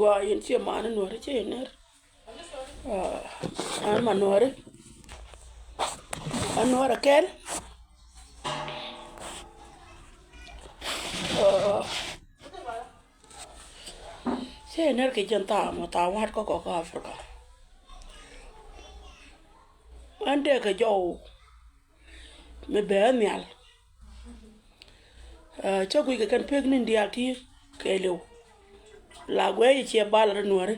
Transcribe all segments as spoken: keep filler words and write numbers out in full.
Wa yɛn ciɛ mani nuɔri ciɛ yɛn ner. An ma nuɔri. An nuɔri kɛl. Ciɛ yɛn ner kɛ jɛn thaam thaam wat kɔkɔ kä Africa. An dee kɛ jɔw mi bɛ nhial. Cä guic kɛ kɛn pek ni diaal ti kɛɛliw. La guɛc ciɛ bal ri nuɔri.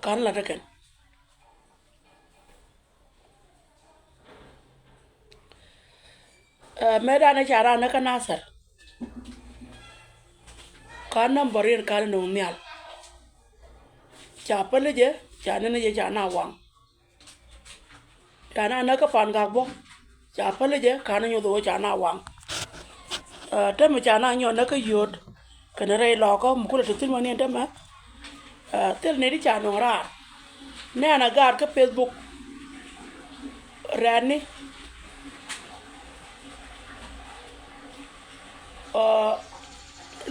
Kan la tekɛn. Mɛt dan ca ran ni kä Nasir. Kan nambɔr in kan ni nuŋ nhial. Ca päl jɛ ca nɛn jɛ ca na waŋ. Ca na näk kä Pan Gak bä. Ca päl jɛ kan ni nyoth ɣöö ca na waŋ. Tämɛ ca na nyɔt näk kä Yio̱o̱t kɛnɛ rɛy Lɔkä mi kulɛ te thil mani ɛn tämɛ. Thil ni di ca nöŋ raar nɛn a gaat kä Facebook. Rɛ̈ni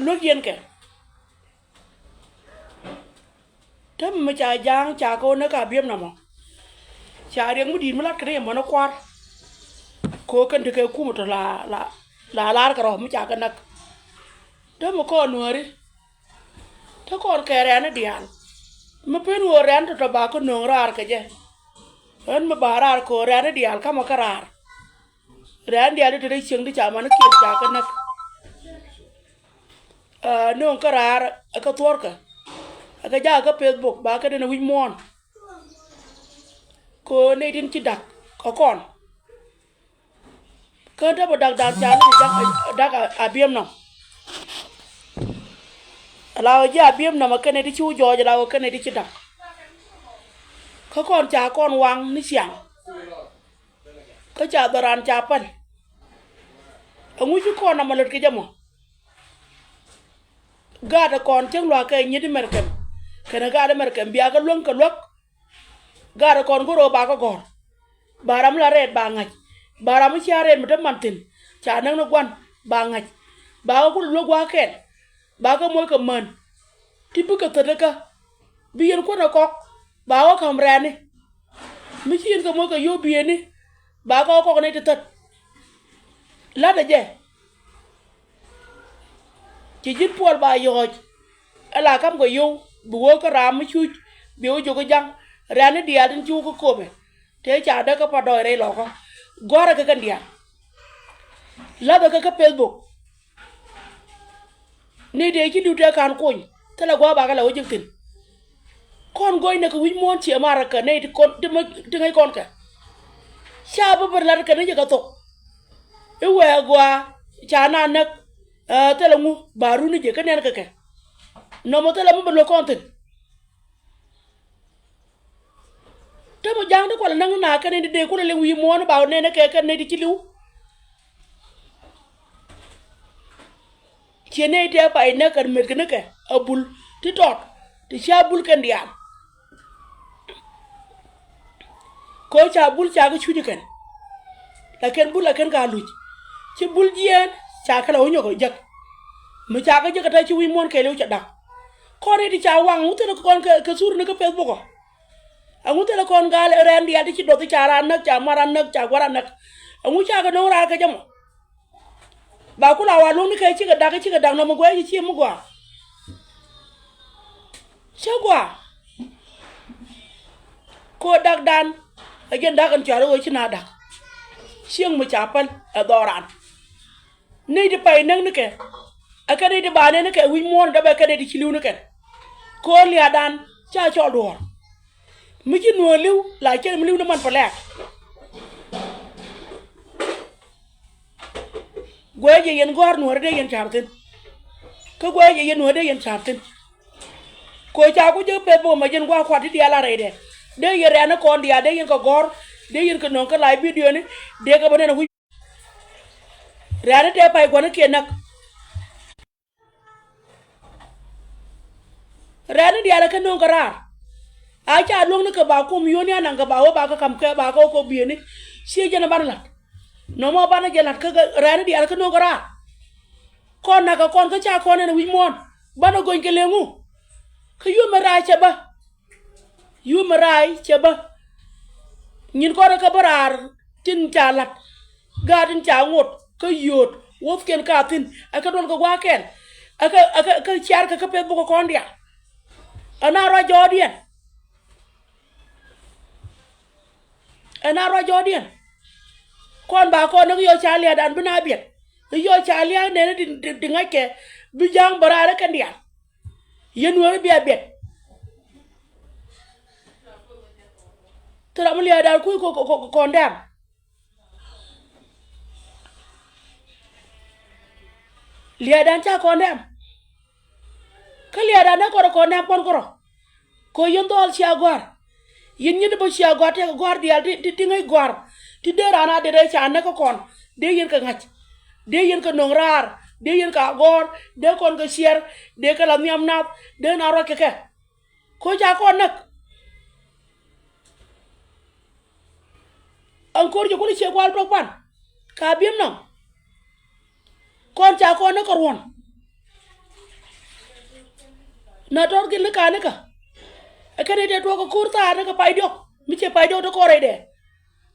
luäk yɛn kɛ. Te mi ca ja̱a̱ŋ ca kɛ wä näk a biɛm nɔmɔ. Ca riɛk mi di̱i̱t mi lat kɛ ni yɛ mɔnä kua̱r. Kɛ wä kɛn tekɛ kum tɔ la la la lar kɛ rɔ mi ca kɛ näk. Te mi kɔn nuääri. Te kɔn kɛ rɛ̈ni diaal. Mi pen wä rɛ̈n tɔ̱tɔ̱ ba kä nöŋ raar kɛ jɛ. Ɣän mi ba raar kɛ wä rɛ̈ni diaal kamɛ kä raar. Rɛ̈n diaal ti te rɛy cieŋ ti ca man kiɛn ca kɛ näk. Nöŋ kä raar ɛ kä thuɔ̱rkä. Ɛ kä jakä kä Facebook ba kä den ɛ wi̱c muɔ̱ɔ̱n. Kɛ nɛy tin ci da̱k kä kɔn. Kä te bä da̱k da̱k ca ni da̱k a biɛm nɔm. Ala wä ji̱ a biɛm nɔm ɛ kɛn nɛy ti ci wä jɔɔc ala wä kɛn nɛy ti ci da̱k. Kä kɔn ca kɔn waŋ ni ciaŋ. Kä ca dhɔran ca päl. Ɛŋu ci kɔn amɔ lät kɛ jɛ mɔ. Gaat ɛ kɔn cäŋ luaak kɛ nyiet Mɛrkɛm kɛnɛ gaat Mɛrkɛm bia kä luäŋ kɛ luäk. Gaat ɛ kɔn go̱ro̱ ba kä gɔ̱r. Ba ram la rɛɛt ba ŋa̱c. Ba ram cia rɛɛt mi te man thi̱n ca näk ni gua̱n ba ŋa̱c. Ba kä kulɛ luäk gua̱a̱k kɛl. Ba kä moc kɛ män. Ti bikɛ thätdä kä bi yɛn kuäär ɛ kɔk ba wä ka̱m rɛ̈ni. Mi ci yɛn kɛ moc kɛ yio̱w bieyni ba kɔk kɔk ni ti thät. La̱tdä jɛ ci ji̱n puɔl ba yɔ̱ɔ̱c. Ɛ la ka̱m kɛ yio̱w bi wä kä raam mi cuc bi wä jiök kä ja̱ŋ. Rɛ̈ni diaal tin ci wä kä köpɛ tëë ca däk kä pa dɔɔy rɛy lɔkä. Gɔ̱a̱rä kɛ kɛn diaal. La̱thä kɛ kä Facebook. Ni dee ci li̱w tëë ka̱n kony thilɛ gua̱a̱ bakɛ la wä jek thi̱n. Kɔn go̱o̱cnɛ kɛ wi̱c muɔ̱ɔ̱n ciɛ marä kɛ nɛy ti ŋäc kɔn kɛ. Ca bä bär la̱t kɛ ni jɛ kɛ thok. I̱ wɛɛ gua̱a̱ ca na näk. Thilɛ ŋu ba run ni jɛ kä nɛn kɛ kɛ. Nɔmɔ thilɛ mi bä luäk kɔn thi̱n. Te mɔ ja̱a̱ŋ ti kualɛ näŋ na kɛn in ti dee kulɛ liŋ wi̱i̱ muɔ̱ɔ̱n ba nɛn kɛ kɛn nɛy ti ci li̱w. Ciɛ nɛy tɛ pay näk kɛn met kɛ ni kɛ a bul ti tɔt ti cia bul kɛn diaal. Kɛ ca bul ca kɛ cuc kɛn. Lakɛn bul lakɛn ka luc ci bul jiɛɛn ca kɛ la wä nyɔk jek. Mi ca kɛ jek kɛ te ci wi̱i̱ muɔ̱ɔ̱n kɛɛliw ca da̱k. Kɔn nɛy ti ca waŋ ŋu thilɛ kɔn kɛ thur ni kä Facebook ɔ. Aŋu thilɛ kɔn gal rɛn diaal ti ci duɔth ca ran näk ca mar ran näk ca gua̱r ran näk. Aŋu ca kɛ no̱o̱ŋ raar kɛ jɛ mɔ. Ba kula wa luŋ ni kɛ cikɛ dak cikɛ dak nɔmɔ guɛ ci ci mi gua. Cä gua. Ko dak dan. A jɛn dak in cuar wee ci na dak. Cieŋ mi ca päl ɛ dhɔran. Nɛy ti pay näk ni kɛ. Ɛ kɛ nɛy ti ba nɛn ni kɛ wi̱c muɔ̱ɔ̱n dɔpɛ kɛ nɛy ti ci li̱w ni kɛn. Ko̱o̱r lia̱a̱dan ca cɔl duɔ̱ɔ̱r. Mi ci nuɔ̱ɔ̱r li̱w la cɛn mi li̱w ni man pɛ lɛɛk. Guɛc yɛ yɛn gɔ̱a̱r nuɔ̱ɔ̱r dee yɛn ca̱r thi̱n. Kä guɛc yɛ yɛn nuɔ̱ɔ̱r dee yɛn ca̱r thi̱n. Ko̱ ca ku jek peth bä mɛ jɛn gua̱a̱r kuat ti diaal a rɛydɛ. Dee yɛn rɛ̈ɛ̈n ni kɔn diaal dee yɛn kɛ gɔ̱r dee yɛn kɛ nöŋ kä live video ni. Dee kɛ bä nɛn a wi̱c. Rɛ̈ɛ̈n ni tɛɛ pay gua̱n ni kiɛ näk. Rɛ̈ɛ̈n ni diaal ɛ kä nööŋ kɛ raar. A ca luäŋ ni kɛ ba kum yio̱o̱ni anaŋ kɛ ba wä ba kä ka̱m kɛ ba kä wä kɛ bieyni. Ciɛ jɛn ɛ banɛ la̱t. Nɔmɔ banɛ jɛ la̱t kä rɛ̈ɛ̈n ni diaal ɛ kä nööŋ kɛ raar. Kɔn nakä kɔn kä ca kɔn ɛn ɛ wi̱c muɔ̱ɔ̱n banɛ gony kɛ leŋu. Kä yumɛ raay cɛ bä. Yumɛ raay cɛ bä. Nyin kɔn ɛ kä bä raar tin ca la̱t. Gaat tin ca ŋot kä yio̱o̱t wuɔ̱thkiɛn ka thi̱n. Ɛ kä duɔl kɛ gua̱a̱kɛn. Ɛ kä, ɛ kä, kä ciar kɛ kä Facebook kɔn diaal. Ɛn a ruac jɔɔdiɛn. Ɛn a ruac jɔɔdiɛn. Kɔn ba kɔn ni yɔ ca lia̱a̱dan bi na biɛt. Yɔ ca lia̱a̱ nɛn di, di, di ŋa̱ckɛ bi ja̱a̱ŋ bä raar ɛ kɛn diaal. Yɛn Nuääri bia biɛt. Thil ram mi lia̱a̱dan kuc kɔ, kɔ, kɔ, kɔn dɛm. Lia̱a̱dan ca kɔn dɛm. Kä lia̱a̱dan dee kɔn kɔn nɛm kɔn kärɔ. Kɛ ɣöö yɛn dhɔl cia gɔ̱a̱r. Yɛn nyin ti bä cia gɔ̱a̱r, tëëkɛ gɔ̱a̱r diaal ti, ti, ti ŋäc gɔ̱a̱r. Ti dee raan a dee rɛy ca näk kä kɔn. Dee yɛn kɛ ŋa̱c. Dee yɛn kɛ no̱ŋ raar. Dee yɛn kɛ agɔ̱r. Dee kɔn kɛ ciɛr. Dee kɛ la nhiam nath. Dee na ruac kɛ kɛ. Kä ca kɔn näk. Ɛn ko̱r jɛ kulɛ ciɛ gua̱a̱l tuɔk pan. Ka biɛm nɔm. Kɔn ca kɔn ni kɛ ruɔ̱n. Na tɔr gil ni ka ni kä. Ɛ kɛn i̱ tɛ tuɔk kɛ ko̱r thaar ni kɛ pay diɔk. Mi ciɛ pay diɔk ti kɔn rɛydɛ.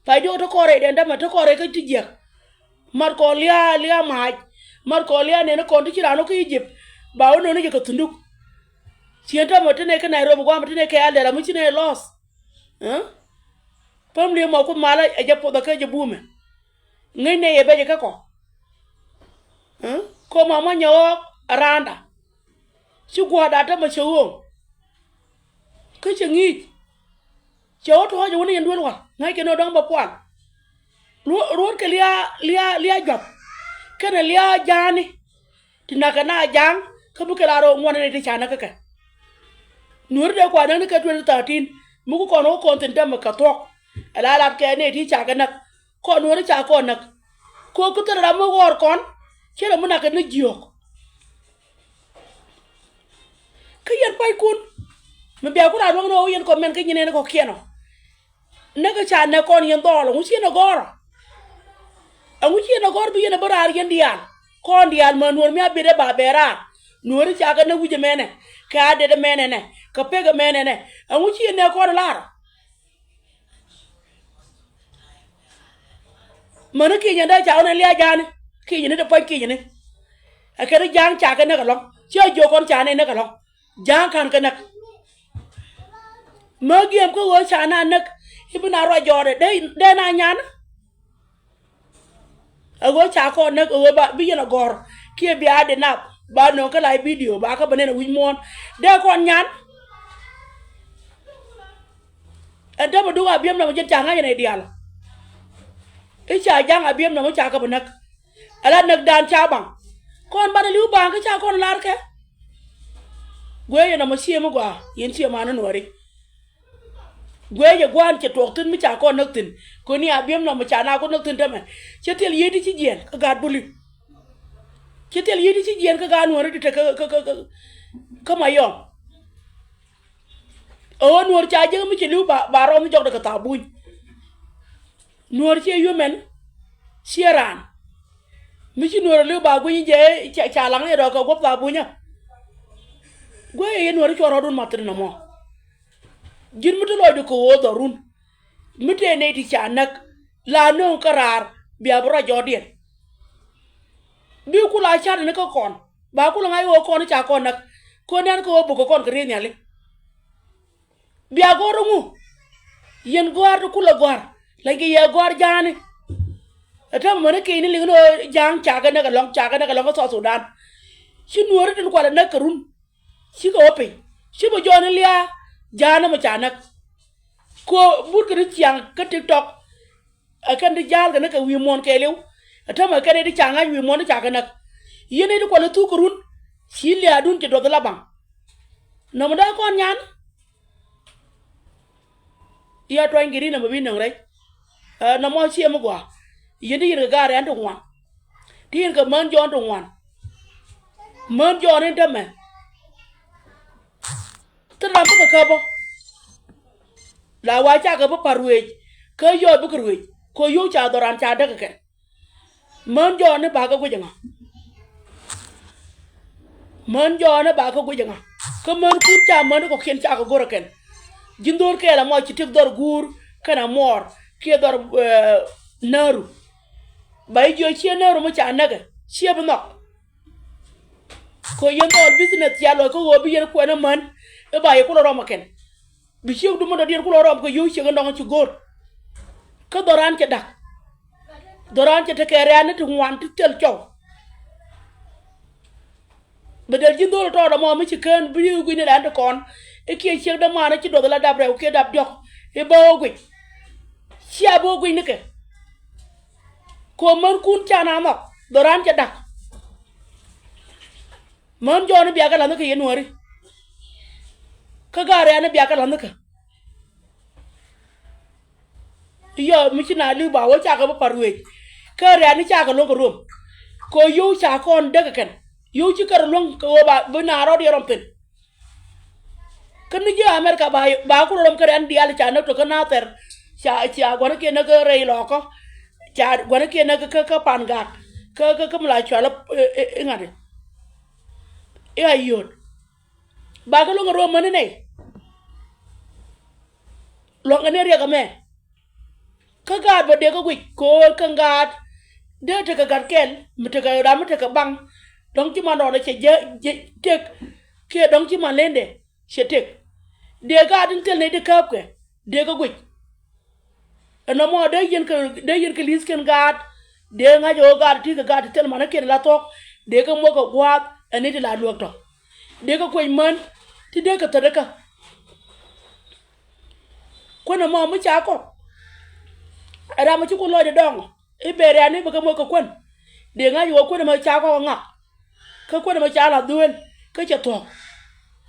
Pay diɔk ti kɔn rɛydɛ, dämɛ ti kɔn rɛy kä ti jiäk. Mat kɔn lia̱a̱, lia̱a̱ mac. Mat kɔn lia̱a̱ nɛn kɔn ti ci raan wä kä Egypt. Ba wä nööni jɛ kɛ thunduk. Ciën tämɛ ti nɛ kä Nairobi guamɛ ti nɛ kɛ aldɛr ami ci nɛ lɔs. Ɛ? Päm li̱em mɔ Kuoth malä ɛ jɛ puɔth ɛ kä jɛ bumɛ. Ŋäcnɛ yɛ bɛcɛ kä kɔ. Ɛ? Kɔ ma muɔ̱nyɛ ɣɔɔk ɛ raanda. Ci gua̱a̱r da̱a̱t tämɛ cɛ ɣööŋ. Kä cɛ ŋi̱i̱c. Cɛ wä tɔ̱ɔ̱c ɛ wä ni yɛn duel wal ŋa̱ckɛ ni ɣöö dɔ̱ŋ bɛ pual. Ruɔ̱-, ruɔ̱tkɛ lia̱a̱, lia̱a̱, lia̱a̱ juath. Kɛnɛ lia̱a̱ ja̱a̱ni. Ti na̱kɛ na ja̱a̱ŋ kä bikɛ la rɔ ŋuɔ̱t ni ti ca näk kä kɛ. Nuɔ̱ri dee kua näk ni kɛ twenty thirteen. Mi ku kɔn wä kɔn thi̱n tämɛ kɛ thuɔ̱k. Ɛ la lat kɛ ni ti ca kɛ näk. Kɔn Nuɔ̱ri ca kɔn näk. Kɛ ɣöö kä thil ram mi ɣɔr kɔn. Ciɛ rɔ mi na̱kɛ ni jiök. Kä yɛn pa̱ykun. Mi bia ku raan wä ni ɣöö yɛn kɔmɛn kä nyin ɛn kɔ̱kiɛn ɔ. Näk kä ca näk kɔn yɛn dhɔl, ɛŋu ci yɛn ɛ gɔ̱r? Ɛŋu ci yɛn ɛ gɔ̱r bi yɛn ɛ bä raar yɛn diaal? Kɔn diaal mä Nuɔ̱r mi a bet ɛ ba bɛ raar. Nuɔ̱ri ca kɛ näk wi̱c ɛmɛnɛ, kɛ a det ɛmɛnɛ nɛ, kɛ pek ɛmɛnɛ nɛ. Ɛŋu ci yɛn ɛ kɔn lar? Mäni kiɛ yɛn dee ca wä ni lia̱a̱ ja̱a̱ni, kiɛ yɛn ni dee pua̱ny kiɛ yɛn ni. Ɛ kɛn ja̱a̱ŋ ca kɛ näk ɛlɔ̱ŋ, ciɛ jiök kɔn ca ni näk ɛlɔ̱ŋ. Ja̱a̱ŋ ka̱n kɛ näk. Mä giɛm kä ɣöö ca na näk i̱ bi na ruac jɔɔdɛ dee, dee na nyan. Ɛ ɣöö ca kɔn näk ɛ ɣöö ba bi yɛn a gɔ̱r kiɛ bia dee nap ba nöŋ kä live video ba kä bä nɛn a wi̱c muɔ̱ɔ̱n dee kɔn nyan. Ɛn te bä duk a biɛm nɔmɔ jɛn ca ŋa̱c ɛn ɛ diaal. I̱ ca ja̱ŋ a biɛm nɔmɔ ca kä bä näk. Ala näk dan ca baŋ. Kɔn banɛ li̱w baŋ kä ca kɔn lar kɛ. Guiɛ yɛn nɔmɔ ciëë mi gɔaa yɛn ciëë man ni Nuɔ̱ri. Guiɛ yɛ gua̱a̱n cɛ tuɔɔk thi̱n mi ca kɔn näk thi̱n. Kɔn ni a biɛm nɔmɔ ca na kɔn näk thi̱n tämɛ. Cɛ thil yiëë ti ci jiɛɛn kä gaat buli. Cɛ thil yiëë ti ci jiɛɛn kä gaat Nuɔ̱ri ti te kä, kä, kä, kä, kä Mayɔm. Ɛ ɣöö Nuɔ̱r ca jiäk mi ci li̱w ba, ba rɔm ni jɔkdɛ kɛ thabuny. Nuɔ̱r ciɛ yumɛn, ciɛ raan. Mi ci Nuɔ̱r li̱w ba gui̱ny jɛ ca, ca laŋ ni rɔ kɛ guɔ̱p thabunyä. Guiɛ yɛ Nuɔ̱r cuɔ rɔɔdun math tin nɔmɔ. Ji̱n mi ti lɔcdu kɛ ɣöö dhɔrun. Mi tëë nɛy ti ca näk la nööŋ kä raar bia bi ruac jɔɔdiɛn. Bi ku la ca̱t ni kä kɔn ba ku la ŋa̱c ɣöö kɔn ca kɔn näk. Kɔn nɛn kä ɣöö bukɛ kɔn kɛ riey nhiali. Bia gɔ̱r ŋu? Yɛn gɔ̱a̱r ti kulɛ gɔ̱a̱r. La̱ny kɛ yɛ gɔ̱a̱r ja̱a̱ni. Ɛ täämɛ mäni keny ni liŋ ni ɣöö ja̱a̱ŋ ca kɛ näk ɛlɔ̱ŋ, ca kɛ näk ɛlɔ̱ŋ kä South Sudan. Ci Nuɔ̱ri tin kualɛ näk kɛ run. Cikɛ wä piny. Ci bɛ jɔɔni lia̱a̱ ja̱a̱n ɛmɔ ca näk. Kɛ ɣöö burkɛ ni ciaŋ kä TikTok. Ɛ kɛn ti ja̱a̱l kɛ ni kɛ wi̱i̱ muɔ̱ɔ̱n kɛɛliw. Ɛ täämɛ kɛn ti ca ŋa̱c wi̱i̱ muɔ̱ɔ̱n ti ca kɛ näk. Yɛn ti kualɛ thuk kɛ run. Ci lia̱a̱dun ci duɔth la baŋ. Nɔmɔ dee kɔn nyan. Yɛ tuany kɛ ri nɔmɔ bi nöŋ rɛy. Ɛ, nɔmɔ ciɛ mi gɔaa. Yɛn ti yɛn kɛ gaar ɛn ti ŋuan. Ti yɛn kɛ män Jɔ̱ɔ̱n ti ŋuan. Män Jɔ̱ɔ̱n in tämɛ. Thil ram bikɛ käp bä. La wa cakɛ bi pa̱r ruëëc. Kä yɔɔc bikɛ ruëëc. Kɛ yio̱w ca dhɔran ca däk kɛ kɛn. Män Jɔ̱ɔ̱n ni bakä guic ɛŋa? Män Jɔ̱ɔ̱n ni bakä guic ɛŋa? Kä mänkun ca män kɔkiɛn cakɛ go̱r ɛ kɛn. Ji̱n dho̱r kɛɛl ɛmɔ ci tëk dhɔr guur kɛn ɛ muɔɔr kiɛ dhɔr, eh, nääru. Ba i̱ jiɔ ciɛ nääru mi ca näkɛ ciɛ bi nhɔk. Kɛ yɛn dhɔl business cia lɔc kä ɣöö bi yɛn kuɛn ɛ män i̱ ba yɛ kulɛ rɔm ɛ kɛn. Bi ciek dumä dɔ̱diɛn kulɛ rɔm kɛ yio̱w ciek in dɔ̱ŋ ci go̱r. Kä dhɔran cɛ da̱k. Dhɔran cɛ tekɛ rɛ̈ɛ̈ni ti ŋuan ti thil cɔw. Bɛ dee ji̱n dho̱l tɔɔt ɛmɔ mi ci kään bi gui̱cni rɛ̈ɛ̈n ti kɔn. I̱ kiɛ ciek dämaani ci duɔth ala dap rɛw kiɛ dap diɔ̱k i̱ bä ɣä guic. Cia bi ɣä guic nikɛ. Kɛ ɣöö mänkun ca na nhɔk dhɔran cɛ da̱k. Män jɔɔni bia kɛ la̱th ni kɛ yɛn nuääri. Kä gaat rɛ̈ɛ̈ni bia kɛ la̱th ni kɛ. Yɔ mi ci na li̱w ba wä cakɛ bä par ruëëc. Kä rɛ̈ɛ̈ni cakɛ luäŋ kɛ ruɔm. Kɛ ɣöö yio̱w ca kɔn däk kɛ kɛn. Yio̱w ci kärɛ luäŋ kɛ ɣöö ba bi na rɔɔd yɛ rɔm thi̱n. Kä ni ji̱ America ba, ba kulɛ rɔm kä rɛ̈ɛ̈n diaal ca näk tɔ kä Nathɛr. Ca, ca gua̱nikiɛn näk kä rɛy lɔɔkä. Ca gua̱nikiɛn näk kä, kä Pan Gak. Kä, kä, kä mi la cual i̱, i̱, i̱ ŋa̱t i̱. I̱ a yio̱o̱t. Ba kä luäŋ kɛ ruɔ̱m mäni nɛy. Luäŋ kɛ ni riɛk ɛmɛ. Kä gaat bä dee kä guic ko̱o̱r kä gaat. Dee tekɛ gat kɛl mi tekɛ ram mi tekɛ baŋ. Dɔ̱ŋ ci man rɔɔdɛ cɛ jɛ, jɛ tëk. Kiɛ dɔ̱ŋ ci man lendɛ cɛ tëk. Dee gaat in thil nɛy ti kääpkɛ dee kä guic. Ɛn nɔmɔ dee yɛn kɛ, dee yɛn kɛ li̱th kɛn gaat. Dee ŋa̱c ɣöö gaat ti kɛ gaat ti thil manikiɛn la thuɔ̱k. Dee kä muɔk kɛ gua̱a̱th ɛn ni ti la luäk tɔ. Dee kä kuec män ti dee kɛ thätdä kä. Kuän ɛmɔ mi ca kɔk. Ɛ ram mi ci kun lɔcdɛ dɔŋ i̱ ben rɛ̈ɛ̈ni bɛ kɛ moc kɛ kuän. Dee ŋa̱c ɣöö kuän ɛmɔ ca kɔk ɛ ŋak. Kä kuän ɛmɔ ca la dhuëël kä cɛ thuɔ̱k.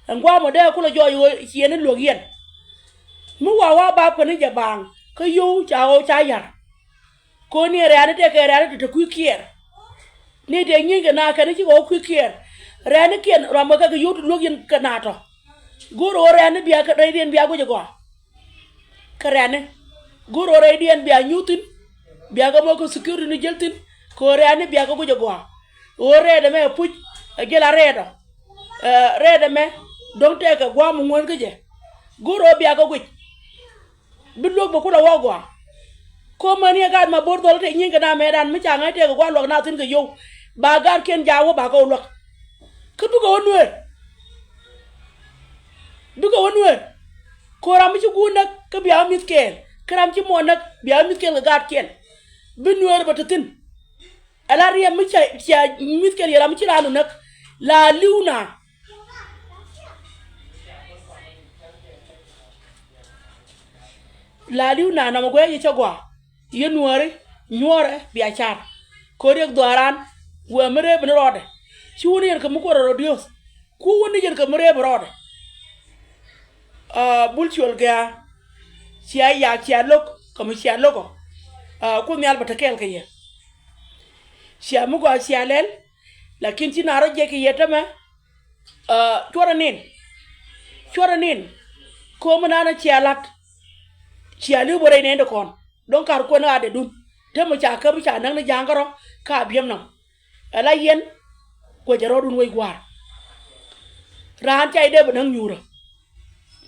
Ɛn gua̱a̱mɔ dee kulɛ jɔɔc ɣöö ciɛɛni luäk yɛn. Mi wa wa bap kɛ ni jɛ baaŋ kä yio̱w ca ɣɔw ca ya̱r. Koni rɛ̈ɛ̈ni tëë kɛ rɛ̈ɛ̈ni ti te kui̱ kiɛɛr. Ni tëë nyieny kɛ na kɛn cikɛ wä kui̱ kiɛɛr. Rɛ̈ɛ̈nikiɛn ram kɛ kɛ yio̱w ti luäk yɛn kɛ na tɔ. Go̱o̱r ɣöö rɛ̈ɛ̈ni bia kɛ rɛydiɛn bia guic ɛ gɔaa. Kɛ rɛ̈ɛ̈ni go̱o̱r ɣöö rɛydiɛn bia nyuuth thi̱n. Bia kɛ mɔ kɛ security ni jäl thi̱n. Kɛ ɣöö rɛ̈ɛ̈ni bia kɛ guic ɛ gɔaa. Ɣöö rɛɛt ɛmɛ ɛ puc ɛ jäl a rɛɛt ɔ. Ɛ, rɛɛt ɛmɛ dɔ̱ŋ tɛkɛ gua̱a̱m ŋuän kä jɛ. Go̱o̱r ɣöö bia kɛ guic. Bi luäk bɛ kulɛ wä gɔaa. Ko̱mä ni ɛ gaat ma bo̱r dhɔl te nyieny kɛ na mɛɛdan mi ca ŋäc tëëkɛ gua̱a̱th luäk na thi̱n kɛ yio̱w. Ba gaatkiɛn jaak wä ba kɛ wä luäk. Kä bikɛ wä nuëër. Bikɛ wä nuëër. Ko̱ ram mi ci guur näk kä bia wä mi̱th kɛɛl. Kä ram ci muɔɔn näk bia wä mi̱th kɛɛl kɛ gaatkiɛn. Bi nuëër bɛ te thi̱n. Ala riɛm mi ca, ca mi̱th kɛl yɛ ram mi ci raan ɔ näk. La li̱w na. La li̱w na nɔmɔ guɛ yɛ cɛ gɔaa. Yɛ nuääri nyuɔrɛ bia car. Ko̱ riɛk dhuaaran. Wëë mi reep ni rɔɔdɛ. Ci wun yɛn kɛ mi kuɔrɛ rɔ diöth. Ku wun ni yɛn kɛ mi reep rɔɔdɛ. Aa, Bul Cuɔl Gɛ̈ɛ̈. Cia yak cia lo̱k kɛ mi cia lo̱k ɔ. Aa, Kuoth Nhial bɛ te kɛɛl kɛ yɛ. Cia mi gɔaa cia lɛl. Lakin ci na rɔ jiɛk kɛ yɛ tämɛ. Aa, cuɔrɛ nin. Cuɔrɛ nin. Ko̱o̱m mi nanɛ cia la̱t. Cia li̱w bä rɛy nɛn ti kɔn. Do̱ŋ ka̱r kuɛn a dee dun. Tämɛ ca käp ca näk ni ja̱a̱ŋ kärɔ ka biɛm nɔm. Ɛ la yɛn. Kuecɛ rɔɔdun wec gua̱a̱r. Raan ca i̱ dee bɛ näk nyuurä.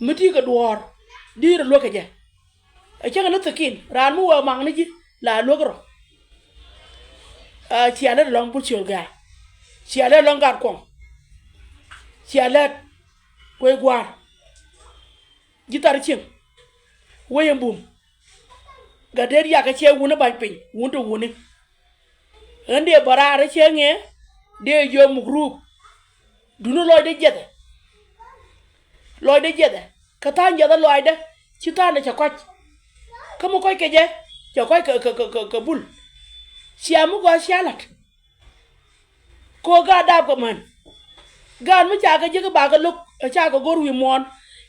Mi ti kɛ duɔ̱ɔ̱r di̱i̱r luäk kɛ jɛ. Ɛ cäŋɛ ni thi̱ki̱n raan mi wee maŋ ni ji̱ la luäk rɔ. Ɛ, cia lät ɛlɔ̱ŋ Bul Cuɔl Gɛ̈ɛ̈. Cia lät ɛlɔ̱ŋ Gatkuɔŋ. Cia lät wec gua̱a̱r. Ji̱ thar cieŋ. Wec ɛn bum. Gat dee riakä cɛ wuni ba̱ny piny wun te wuni. Ɣän dee bä raar cɛ ŋiɛ dee jiɔ muk ruuk. Duŋni lɔcdä jiɛthɛ. Lɔcdä jiɛthɛ. Kä tha̱a̱ŋ jiɛthɛ lɔcdä. Ci tha̱a̱ŋdɛ cɛ kɔc. Kä mi kɔc kɛ jɛ cɛ kɔc kɛ, kɛ, kɛ, kɛ, kɛ Bul. Cia mi gɔaa cia la̱t. Ko̱ gaat dap kɛ män. Gaat mi ca kɛ jiäk i̱ ba kɛ lo̱k ɛ ca kɛ go̱r wi̱i̱ muɔ̱ɔ̱n.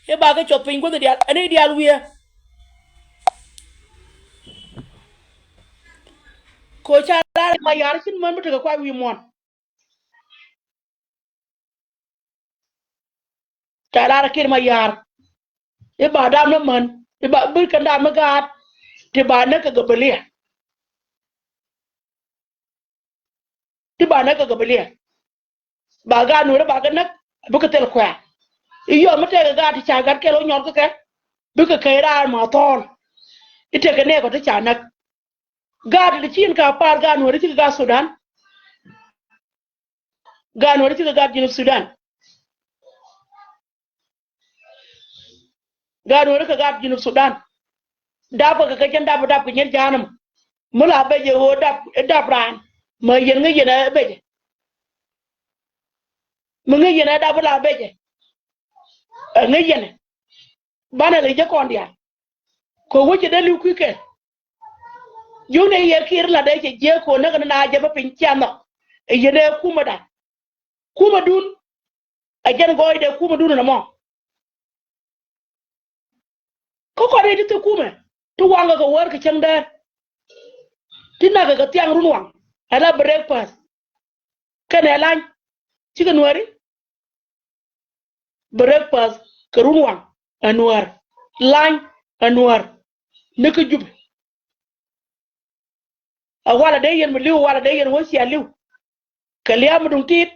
I̱ ba kɛ cuɔth piny guäth i̱ diaal ɛn i̱ diaal wi̱i̱ ɛ. Ko̱ ca lar ma ya̱r cin män mi tekɛ kuay wi̱i̱ muɔ̱ɔ̱n. Ca lar Kiir Mayar. I̱ ba dam ni män i̱ ba bi kɛn dam ni gaat. Ti ba näk kɛ gabilia. Ti ba näk kɛ gabilia. Ba gaat Nuɛr ba kɛ näk bikɛ thil kuɛ̈ɛ̈. I̱ yɔm mi tɛkɛ gaat ti ca gat kɛl wä nyɔr kä kɛ. Bikɛ kɛy raar ma thɔɔl. I̱ tɛkɛ nɛɛkɔ ti ca näk. Gaat ti ci in ka par gaat Nuääri cikɛ gaat Sudan. Gaat Nuääri cikɛ gaat Junub Sudan. Gaat Nuääri kɛ gaat Junub Sudan. Dap kɛ kɛ jɛn dap dap kɛ nyɛn ja̱a̱nɛ mɔ. Mi la becɛ ɣöö dap dap raan. Mɛ yɛn ŋäc yɛn ɛ becɛ. Mi ŋäc yɛn ɛ dap la becɛ. Ɛ ŋäc yɛn ɛ. Banɛ lɛ jɛ kɔn diaal. Kɛ wecɛ dee li̱w kui̱ kɛ. Ji̱ wun ɛ yɛ kiɛr la dee cɛ jiɛk kɛ wä näk ni na jɛ bä piny cia nhɔk. Ɛ yɛn ɛ kumɛ da. Kumɛ dun. Ɛ jɛn gɔɔy dee kumɛ dun nɛ mɔ. Kä kɔn i̱ ti thik kumɛ ti waŋkɛ kɛ wäär kɛ cäŋ däär. Ti nakɛ kɛ thiaŋ run waŋ. Ɛ la breakfast. Kɛnɛ lany. Cikɛ Nuääri. Breakfast kɛ run waŋ ɛ Nuäär. Lany ɛ Nuäär. Ni kä Jubɛ. A walɛ dee yɛn mi li̱w, walɛ dee yɛn wä cia li̱w. Kɛ lia̱a̱ mi duŋ ti̱i̱t.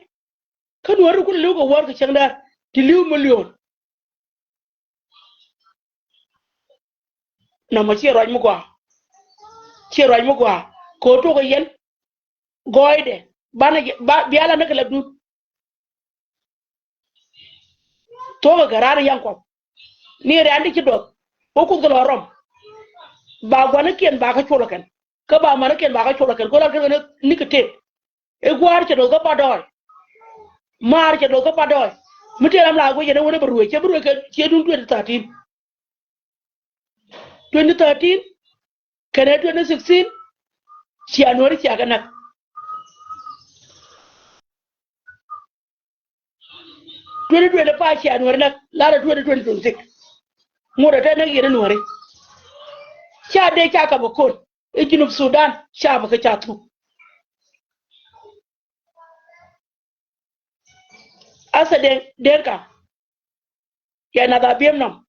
Kä Nuääri kulɛ li̱w kɛ wäär kɛ cäŋ däär ti li̱w million. Nɔmɔ ciɛ ruac mi gɔaa. Ciɛ ruac mi gɔaa. Kɛ ɣöö tuɔkɛ yɛn. Gɔɔydɛ. Banɛ jɛ, ba, bia la ni kɛ lɛ duut. Thuɔ̱kɛ kɛ raar yaŋ kɔp. Ni rɛ̈n di ci duɔth. Wä kuth kɛ lɔ rɔm. Ba gua̱nikiɛn ba kä cuɔlä kɛn. Kä ba manikiɛn ba kä cuɔlä kɛn. Kä la kɛn ni kɛ tëk. I̱ gua̱a̱r cɛ duɔth kä Padɔɔy. Maar cɛ duɔth kä Padɔɔy. Mi tëë ram la guic yɛn i̱ wä ni bɛ ruëë. Cɛ bɛ ruëë kɛ ciɛ duun twenty thirteen. Twenty thirteen kɛnɛ twenty sixteen, cia Nuääri cia kɛ näk. Twenty twenty-five cia Nuääri näk, lar ɛ twenty twenty-six. Ŋot ɛ te näk yɛn ɛ Nuääri. Ca dee ca kap ɛ kon i̱ Junub Sudan ca bɛ kɛ ca thuk. Asa den, denka. Ya nath Abiɛm nɔm.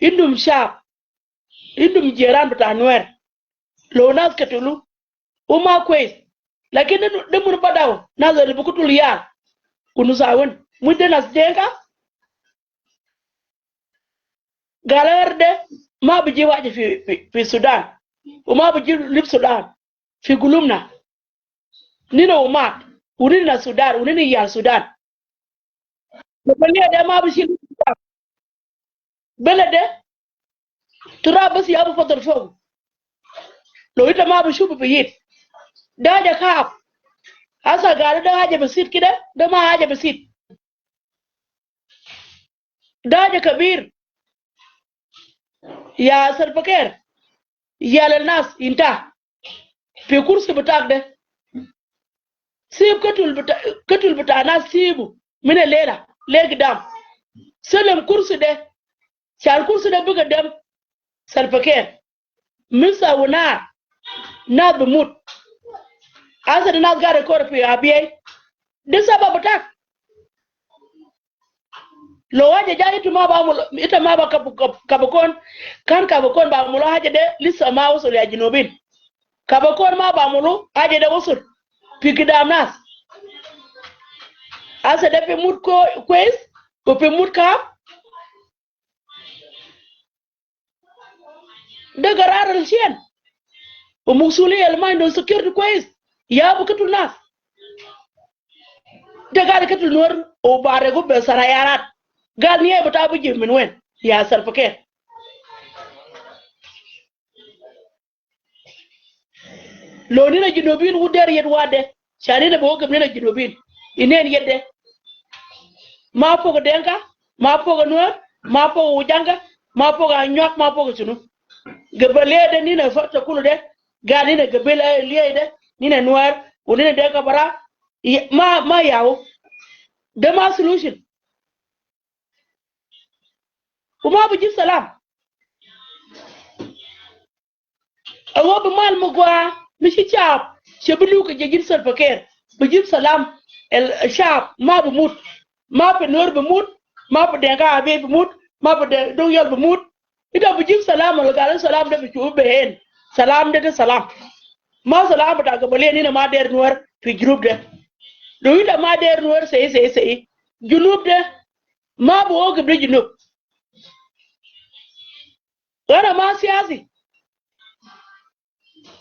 Intum shab. Intum jiran bita Nuer. Lo nas katulu. Uma kwes. Lakin de, de mun Badaw. Nas de bukutul ya. Kunu sawin. Mun de nas denka. Galar de ma biji waje fi, fi, fi Sudan. Uma biji lib Sudan. Fi gulumna. Nina umat. Unina Sudan. Unina yal Sudan. Bele de ma bi shil. Bele de. Turab bas ya bi fadal fog. Lo ita ma bi shufu bi yit. Da haja kaab. Asa gari da haja basit kida, da ma haja basit. Da haja kabir. Ya Salva Kiir. Ya lil nas inta. Fi kursi bitak de. Sib katul bita, katul bita nas sibu. Min al-lela le gidam. Salam kursi de. Shal kursi de biga dem Salva Kiir. Misa wa nar. Nas bi mut. Asa de nas gari kore fi Abyei. De sabab bitak. Lo haja ja itu ma bamulu, ita ma ba kab-, kab-, kabakon, kan kabakon bamulu haja de lisa ma usul ya junubin. Kabakon ma bamulu haja de usul. Fi gidam nas. Asa de fi mut ko-, kwes, ko fi mut kaab. De garar al shen. Wa musulin al ma indum security kwes. Ya bi katul nas. De gari katul Nuer wa baregu be sarayarat. Gal niya bita bi jib min wen? Ya Salva Kiir. Lo nina junubin wu der yet wade. Shan nina bi wä kɛ nina junubin. Inen yet de. Ma fok Denka, ma fok Nuer, ma fok Ujanga, ma fok Anyuak, ma fok shunu. Gabaliya de nina fata kulu de, gal nina gabaliya de, nina Nuer, wa nina Denka bara, ma, ma yawu. De ma solution. Wa ma bi jib salam. Awo bi mal mi gua, mi ci cap, ci bi liw kɛ jɛ jin Salva Kiir. Bi jib salam, el cap, ma bi mut. Ma bi Nuer bi mut, ma bi Denka Abyei bi mut, ma bi de-, Duk Yol bi mut. Ita bi jib salam, wala gal salam de bi cu bi hen. Salam de de salam. Ma salam bita gabaliya nina ma der Nuer fi junub de. Lo ita ma der Nuer sei, sei, sei. Junub de. Ma bi wä kɛ bi Junub. Ɣän a ma siyasi.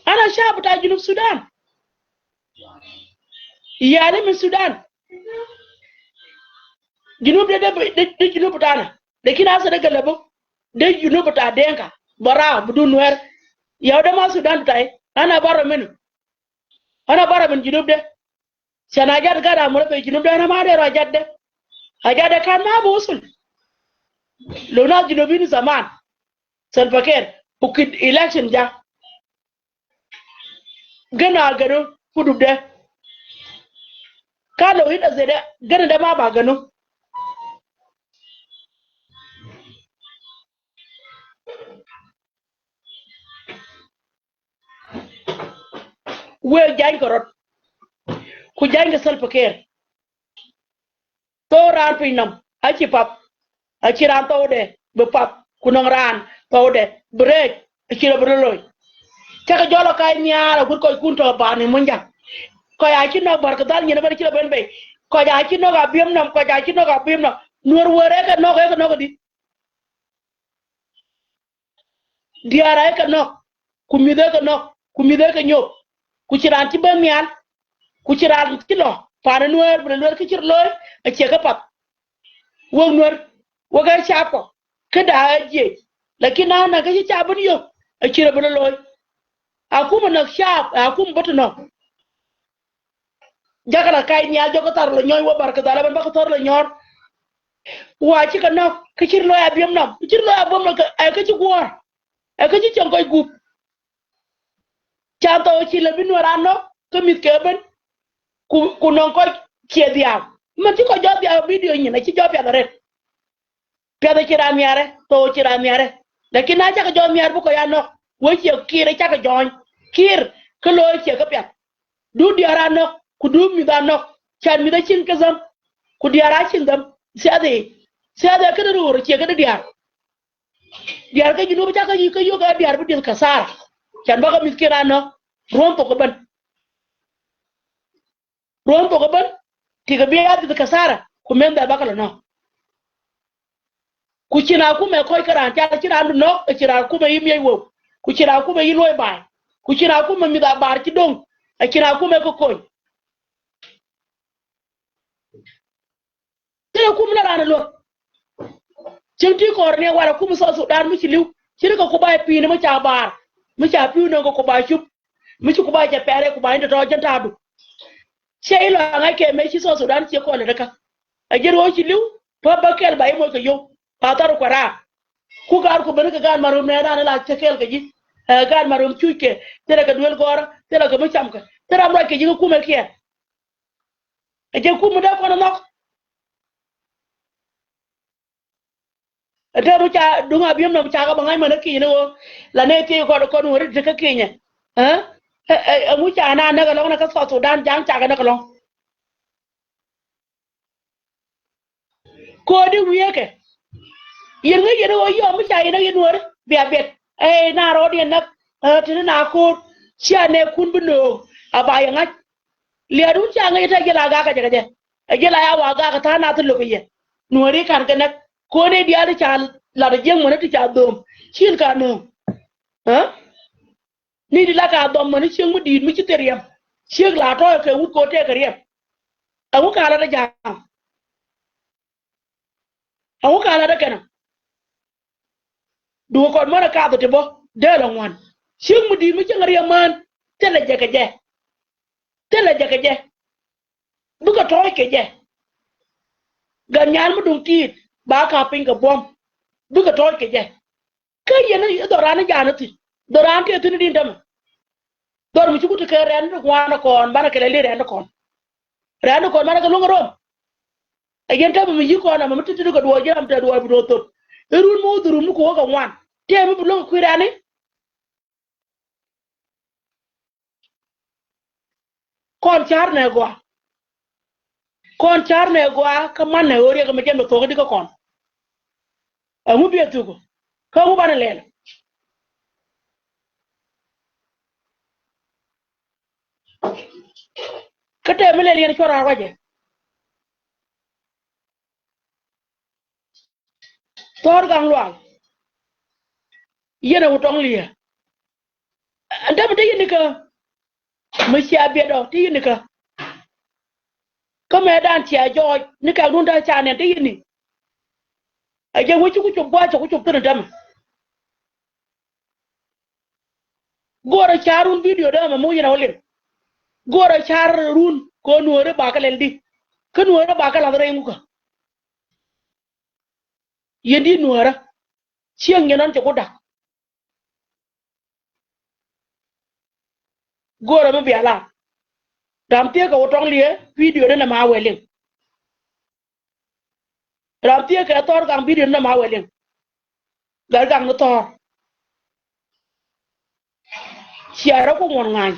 Ana shab bita Junub Sudan. Yani min Sudan. Junub de, de, de, de Junub bitana. Lakin hasa de galabu. De Junub bita Denka. Bara bidun Nuer. Yaw de ma Sudan bitai. Ana bara minu. Ana bara min Junub de. Shan hajat gat amul be Junub de, ana ma deru hajat de. Hajat de kan ma bi wusul. Lo nas Junubin zaman. Salva Kiir. Ukid election ja. Gana gano hudud de. Ka lo hida zede, gana de ma ba gano. Wee jany kɛ rɔt. Ku jany kɛ Salva Kiir. Thok raan piny nɔm a ci pap. A ci raan thokdɛ bi pap. Ku nɔŋ raan thokdɛ bi rɛɛc. A ci rɔ bi rɔ loc. Cakɛ jɔl a kac nhiaar a gut kɔckun tɔ bani muny ja̱ŋ. Kɔc a ci nɔk Bar Kadhal nyin a ben ci rɔ ben bei. Kɔc a ci nɔk Abiemnom, kɔc a ci nɔk Abiemnom. Nuɔr wee rɛɛ kɛ nɔk, rɛɛ kɛ nɔk di. Diaar a kɛ nɔk, ku mi̱th a kɛ nɔk, ku mi̱th a kɛ nyop, ku ci raan ci ben nhial, ku ci raan ci lɔ, pa̱a̱n Nuäär bi lɛ luel kä ci rɔ lo̱o̱i, a ciɛ kä path. Wek Nuäär, wek ɛ caap kɔ, kä da̱a̱ ɛ jiɛc, lakin na na kä ci caap ben yök, a ci rɔ ben lo̱o̱i. A kum a nɔk caap, a kum bä te nɔk. Jakɛ la kac nhial jɔk kä thar la nyɔny wä Bar Kadhal a ben bä kä thar la nyɔr. Wa cikɛ nɔk kä ci rɔ lo̱o̱i Abiemnom, kä ci rɔ lo̱o̱i Abiemnom ɛ kä ci guɔ̱ɔ̱r. Ɛ kä ci cieŋ kɔc gup. Ca thok ci lɛ bi Nuäär a nɔk kä mi̱th kɛ ben. Ku, ku nɔŋ kɔc ciɛ dhiaak. Mɛn ci kɔc jɔɔk dhiaak video nyin a ci jɔɔk piath arɛt. Piath a ci raan nhiarɛ, thok ci raan nhiarɛ. Lakin na cakɛ jɔɔk nhiar bi kɔc a nɔk. Wee ciɛ Kiir a cakɛ jɔɔny. Kiir kä lo̱o̱i ciɛ kä piath. Du diaar a nɔk, ku du mi̱th a nɔk. Can mi̱th a cieŋ kä dhäm. Ku diaar a cieŋ dhäm. Siath i̱. Siath i̱ kä di ro̱o̱r ciɛ kä di diaar. Diaar kä Junub cakɛ kä yio̱k ɛ diaar bi dieth kasara. Can bä kä mi̱th kiɛn a nɔk. Ruɔ̱n thok kä ben. Ruɔ̱n thok kä ben. Ti kɛ bi a dieth kasara. Ku mɛn dhɛl bä kä lɛ nɔk. Ku ci na kumɛ kɔc kä raan cal ci raan du nɔk, ɛ ci raan kumɛ yi miec weu. Ku ci na kumɛ yi luɔi ba̱a̱y. Ku ci na kumɛ mi̱th a baar ci do̱ŋ. Ɛ ci na kumɛ kä kony. Thilɛ kum la raan luɔt. Cieŋ ti kɔr ni warɛ kum South Sudan mi ci li̱w. Ci ri kɛ kuba i̱ pi̱i̱ni mi ca baar. Mi ca pi̱i̱ni kɛ kuba cup. Mi ci kuba cɛ pɛrɛ kuba in tɔtɔ jɛn ta̱a̱du. Ciɛ ilɔ aŋa̱c kɛ mëë ci South Sudan ciɛ kɔn lɛ däkä. A jiɛn ɣöö ci li̱w pa bä kɛl ba i̱ moc kɛ yio̱w. Pa thar kuɛ raar. Ku gaar ku ben kɛ gaat marom nɛ raan ila cɛ kɛɛl kɛ ji̱. Ɛ gaat marom cuc kɛ thilɛ kɛ duel gɔɔrä thilɛ kɛ mi cam kɛ thilɛ ram ruac kɛ ji̱ kɛ kumɛ kiɛn. Ɛ jɛ kum mi dee kɔn ɛ nhɔk. Ɛ tɛɛr mi ca duŋ Abiemnom ca kɛ bä ŋa̱c män ɛ ki̱i̱n ɛ ɣöö la nɛy thiec kɔn kɔn wä ri ti kä ki̱i̱nyɛ. Ɛ ɛ ɛ ŋu ca na näk ɛlɔ̱ŋ nɛ kä South Sudan ja̱a̱ŋ ca kɛ näk ɛlɔ̱ŋ. Ko̱o̱di wi̱i̱ ɛ kɛ. Yɛn ŋäc yɛn ɛ ɣöö yɔm mi ca yɛn ɛ yɛn Nuääri bia biɛt. Ɛ na rɔɔd yɛn näk ɛ tini na ko̱o̱r cia nɛɛkun bi nööŋ a ba yɛ ŋa̱c. Lia̱a̱dun ca ŋäc ɛ tɛ jiɛl a gak kɛ jɛ kɛ jɛ. Ɛ jiɛl a ya wa gak kɛ tha̱a̱ŋ nath lo̱k kɛ yɛ. Nuääri ka̱n kɛ näk. Ko̱o̱ni diaal ti ca lat ɛ jiäk män ti ca dho̱o̱m. Cil ka nööŋ. Ɛ? Ni di la ka dhɔm män cieŋ mi di̱i̱t mi ci thil riɛm. Ciek la tɔ̱ kɛ wut kɛ ɣöö tëëkɛ riɛm. Ɛŋu ka lat ɛ ja̱a̱ŋ? Ɛŋu ka lat ɛ kɛnɛ? Duŋ kɔn män ɛ kath ɛ ti bä dee lɛ ŋuan. Cieŋ mi di̱i̱t mi cieŋ riɛm mään thilɛ jɛ kɛ jɛ. Thilɛ jɛ kɛ jɛ. Bikɛ tɔ̱ɔ̱c kɛ jɛ. Gat nyal mi duŋ ti̱i̱t ba ka piny kɛ buɔ̱m. Bikɛ tɔ̱ɔ̱c kɛ jɛ. Kä yɛn i̱ dhɔran i̱ ja̱a̱n i̱ thi̱n. Dhɔran tëë thi̱n i̱ di̱n tämɛ. Dhɔr mi ci ku ti kɛ rɛn ti kuan i̱ kɔn banɛ kɛ lɛ li rɛn i̱ kɔn. Rɛn i̱ kɔn banɛ kɛ luäŋ i̱ rom. Ɛ yɛn tämɛ mi yi̱ kɔn ɛmɛ mi ti ti ti kɛ duɔɔc ji̱ ram tɛ duɔɔc bi duɔɔc thop. I̱ run mi wä dhurun mi ku wä kɛ ŋuan. Tëë mi bi luäŋ i̱ kui̱ rɛn i̱. Kɔn ca̱r nɛ gɔaa. Kɔn ca̱r nɛ gɔaa kä man nɛ ɣöö riɛk ɛmɛ jɛn bɛ thuɔ̱k i̱di kä kɔn. Ɛŋu biɛ thuk kä ŋu banɛ lɛl. Kä tɛm mi lɛl yɛn cuɔr raar wacɛ. Thɔɔr Gaŋ Lual. Yɛn ɛ wä tɔŋ liɛ. Ɛn dämɛ te yɛn ikä. Mi cia biɛt ɔ te yɛn ikä. Kä mɛ dan cia jɔɔc ni kɛk dun te ca nɛn te yɛn i. Ɛ jɛ wä ci ku cop gua̱c cɛ ku cop thin ɛ dämɛ. Go̱o̱rä ca̱r run video dämɛ mi wä yɛn ɛ wä liŋ. Go̱o̱rä ca̱r run kɛ Nuääri ba kɛ lɛl di. Kä Nuääri ba kɛ lath rɛy ŋukä. Yɛn di Nuäärä. Cieŋ yɛn ɔn cɛ ku da̱k. Go̱o̱rä mi bia la. Ram thiee kɛ wä tɔŋ liɛ video ni nɛ ma wɛ liŋ. Ram thiee kɛ Thɔɔr Gaŋ video ni nɛ ma wɛ liŋ. Gat Gaŋ ni Thɔɔr. Cia rɔ ku ŋuɔ̱n ŋa̱ny.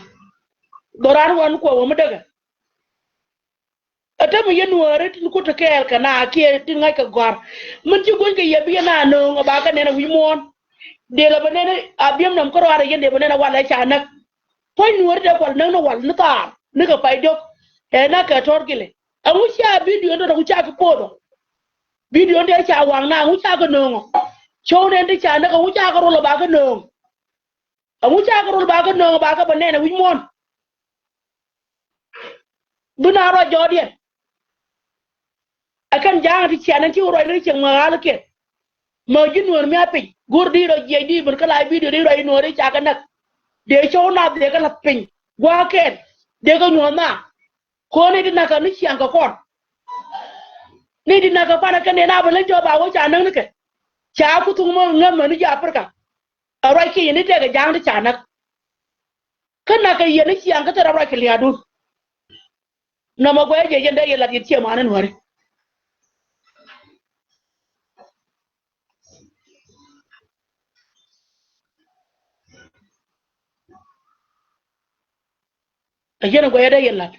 Dhɔran wan kuɔ wä mi däkɛ. Ɛ te mi yɛn Nuääri tin kut te kɛɛl kɛ na kiɛ tin ŋa̱c kɛ gɔ̱a̱r. Min ci guny kɛ yɛ bi yɛn a nööŋ ɛ ba kɛ nɛn ɛ wi̱c muɔ̱ɔ̱n. Dee lɛ bɛ nɛn a biɛm nɔm kä rɔaadɛ yɛn dee bɛ nɛn ɛ wal ɛ ca näk. Puɔ̱ny Nuääri dee kual näk ni wal ni thaar ni kɛ pay diɔ̱k. Ɛ näk kɛ tɔ̱r gilɛ. Ɛŋu ca bidio ni tɔ̱ ɛŋu ca kɛ poth ɔ? Bidio ni tɔ̱ ca waŋ na ɛŋu ca kɛ nööŋ ɔ? Cɔw nɛn ti ca näk ɛŋu ca kɛ rol ɛ ba kɛ nööŋ? Ɛŋu ca kɛ rol ba kɛ nööŋ ba kɛ bä nɛn ɛ wi̱c muɔ̱ɔ̱n? Bi na ruac jɔɔdiɛn. Ɛ kɛn ja̱a̱ŋ ti cian ɛn ci ruac ni cieŋ mɛ ɣa̱l kiɛn. Mɛ ji̱ Nuäär mi a piny go̱r di rɔ jiɛc di ben kä la bidio di ruac Nuäär i̱ ca kɛ näk. Dee cɔw nath dee kɛ la̱th piny gua̱a̱kɛn dee kɛ nyuɔ̱th na. Ko̱n i̱ di nakä ni ciaŋ kɛ kɔn. Ni di nakä panɛ kɛn dee na ben lä jɔɔk ba wä ca näk ni kɛ. Ca ku thuŋ mɛ ŋämɛ ni ji̱ Aprika. Ɛ ruac kiɛ yɛn i̱ tɛkɛ ja̱a̱ŋ ti ca näk. Kä nakä yɛn i̱ ciaŋ kä thil rɔ ruac kɛ lia̱a̱dun. Nɔmɔ guɛc jɛ yɛn dee yɛ lat yɛn ciɛ mani Nuääri. Ɛ yɛn guɛc dee yɛn lat.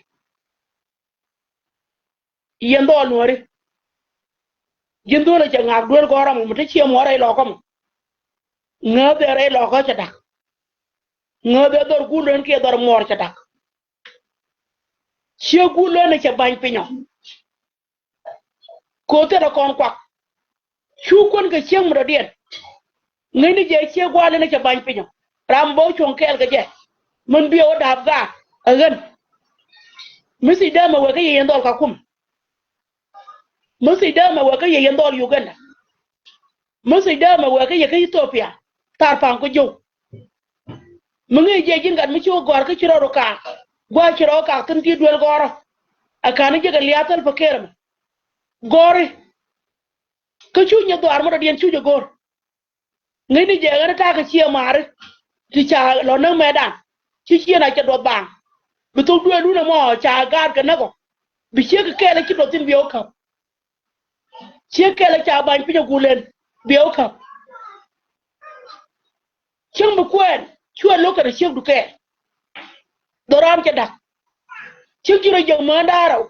Yɛn dhɔl Nuääri. Ji̱n dhɔl ɛ cɛ ŋa̱a̱k duel gɔ̱rä mɔ mi te ciɛ muɔ̱ɔ̱r rɛy lɔkä mɔ. Ŋääth ɛ rɛy lɔkä cɛ da̱k. Ŋääth ɛ dhɔr guul len kiɛ dhɔr muɔɔr cɛ da̱k. Ciek guul len ɛ cɛ ba̱ny piny ɔ. Ko̱ thilɛ kɔn kuak. Cu kuän kɛ ciek mi dɔ̱diɛn. Ŋäcni jɛ ciek gua̱a̱l in cɛ ba̱ny piny ɔ. Ram bä cuɔ̱ŋ kɛɛl kɛ jɛ. Min biɛ wä da̱a̱p gaat ɛ ɣän. Mi thiec däämɛ wek kä yɛ yɛn dhɔl Kakum. Mi thiec däämɛ wek kä yɛ yɛn dhɔl Uganda. Mi thiec däämɛ wek kä yɛ kä Ethiopia. Thar pa̱a̱ŋ kä jio̱w. Mi ŋi̱i̱c jɛ ji̱n gat mi ci wä gɔ̱a̱r kä ci rɔ rɔ kaak. Gua̱a̱c ci rɔ kaak thi̱n ti duel gɔ̱rä. Ɛ ka̱n i̱ jɛ kɛ lia̱a̱ thäl pä ker ɛmɛ. Gɔ̱ri. Kä cu nyɛ dhuaar mɔ dɔ̱diɛn cu jɛ go̱r. Ŋäcni jɛ ɣän ta̱a̱ kɛ ciɛ maari. Ti ca lɔ näk mɛtdan. Ci ciɛ na cɛ duɔth baaŋ. Bi thok dueelun ɛmɔ ca gaat kɛ näk ɔ. Bi ciek kɛ kɛɛl ci duɔth thi̱n bi ɛ wä käp. Ciek kɛɛl ca ba̱ny piny ɛ gulen bi ɛ wä käp. Cieŋ bi kuɛɛn cuɛ lo̱k kɛnɛ ciekdu kɛɛl. Dhɔran cɛ da̱k. Ciek ci rɔ jiäk mään da̱a̱r ɔ.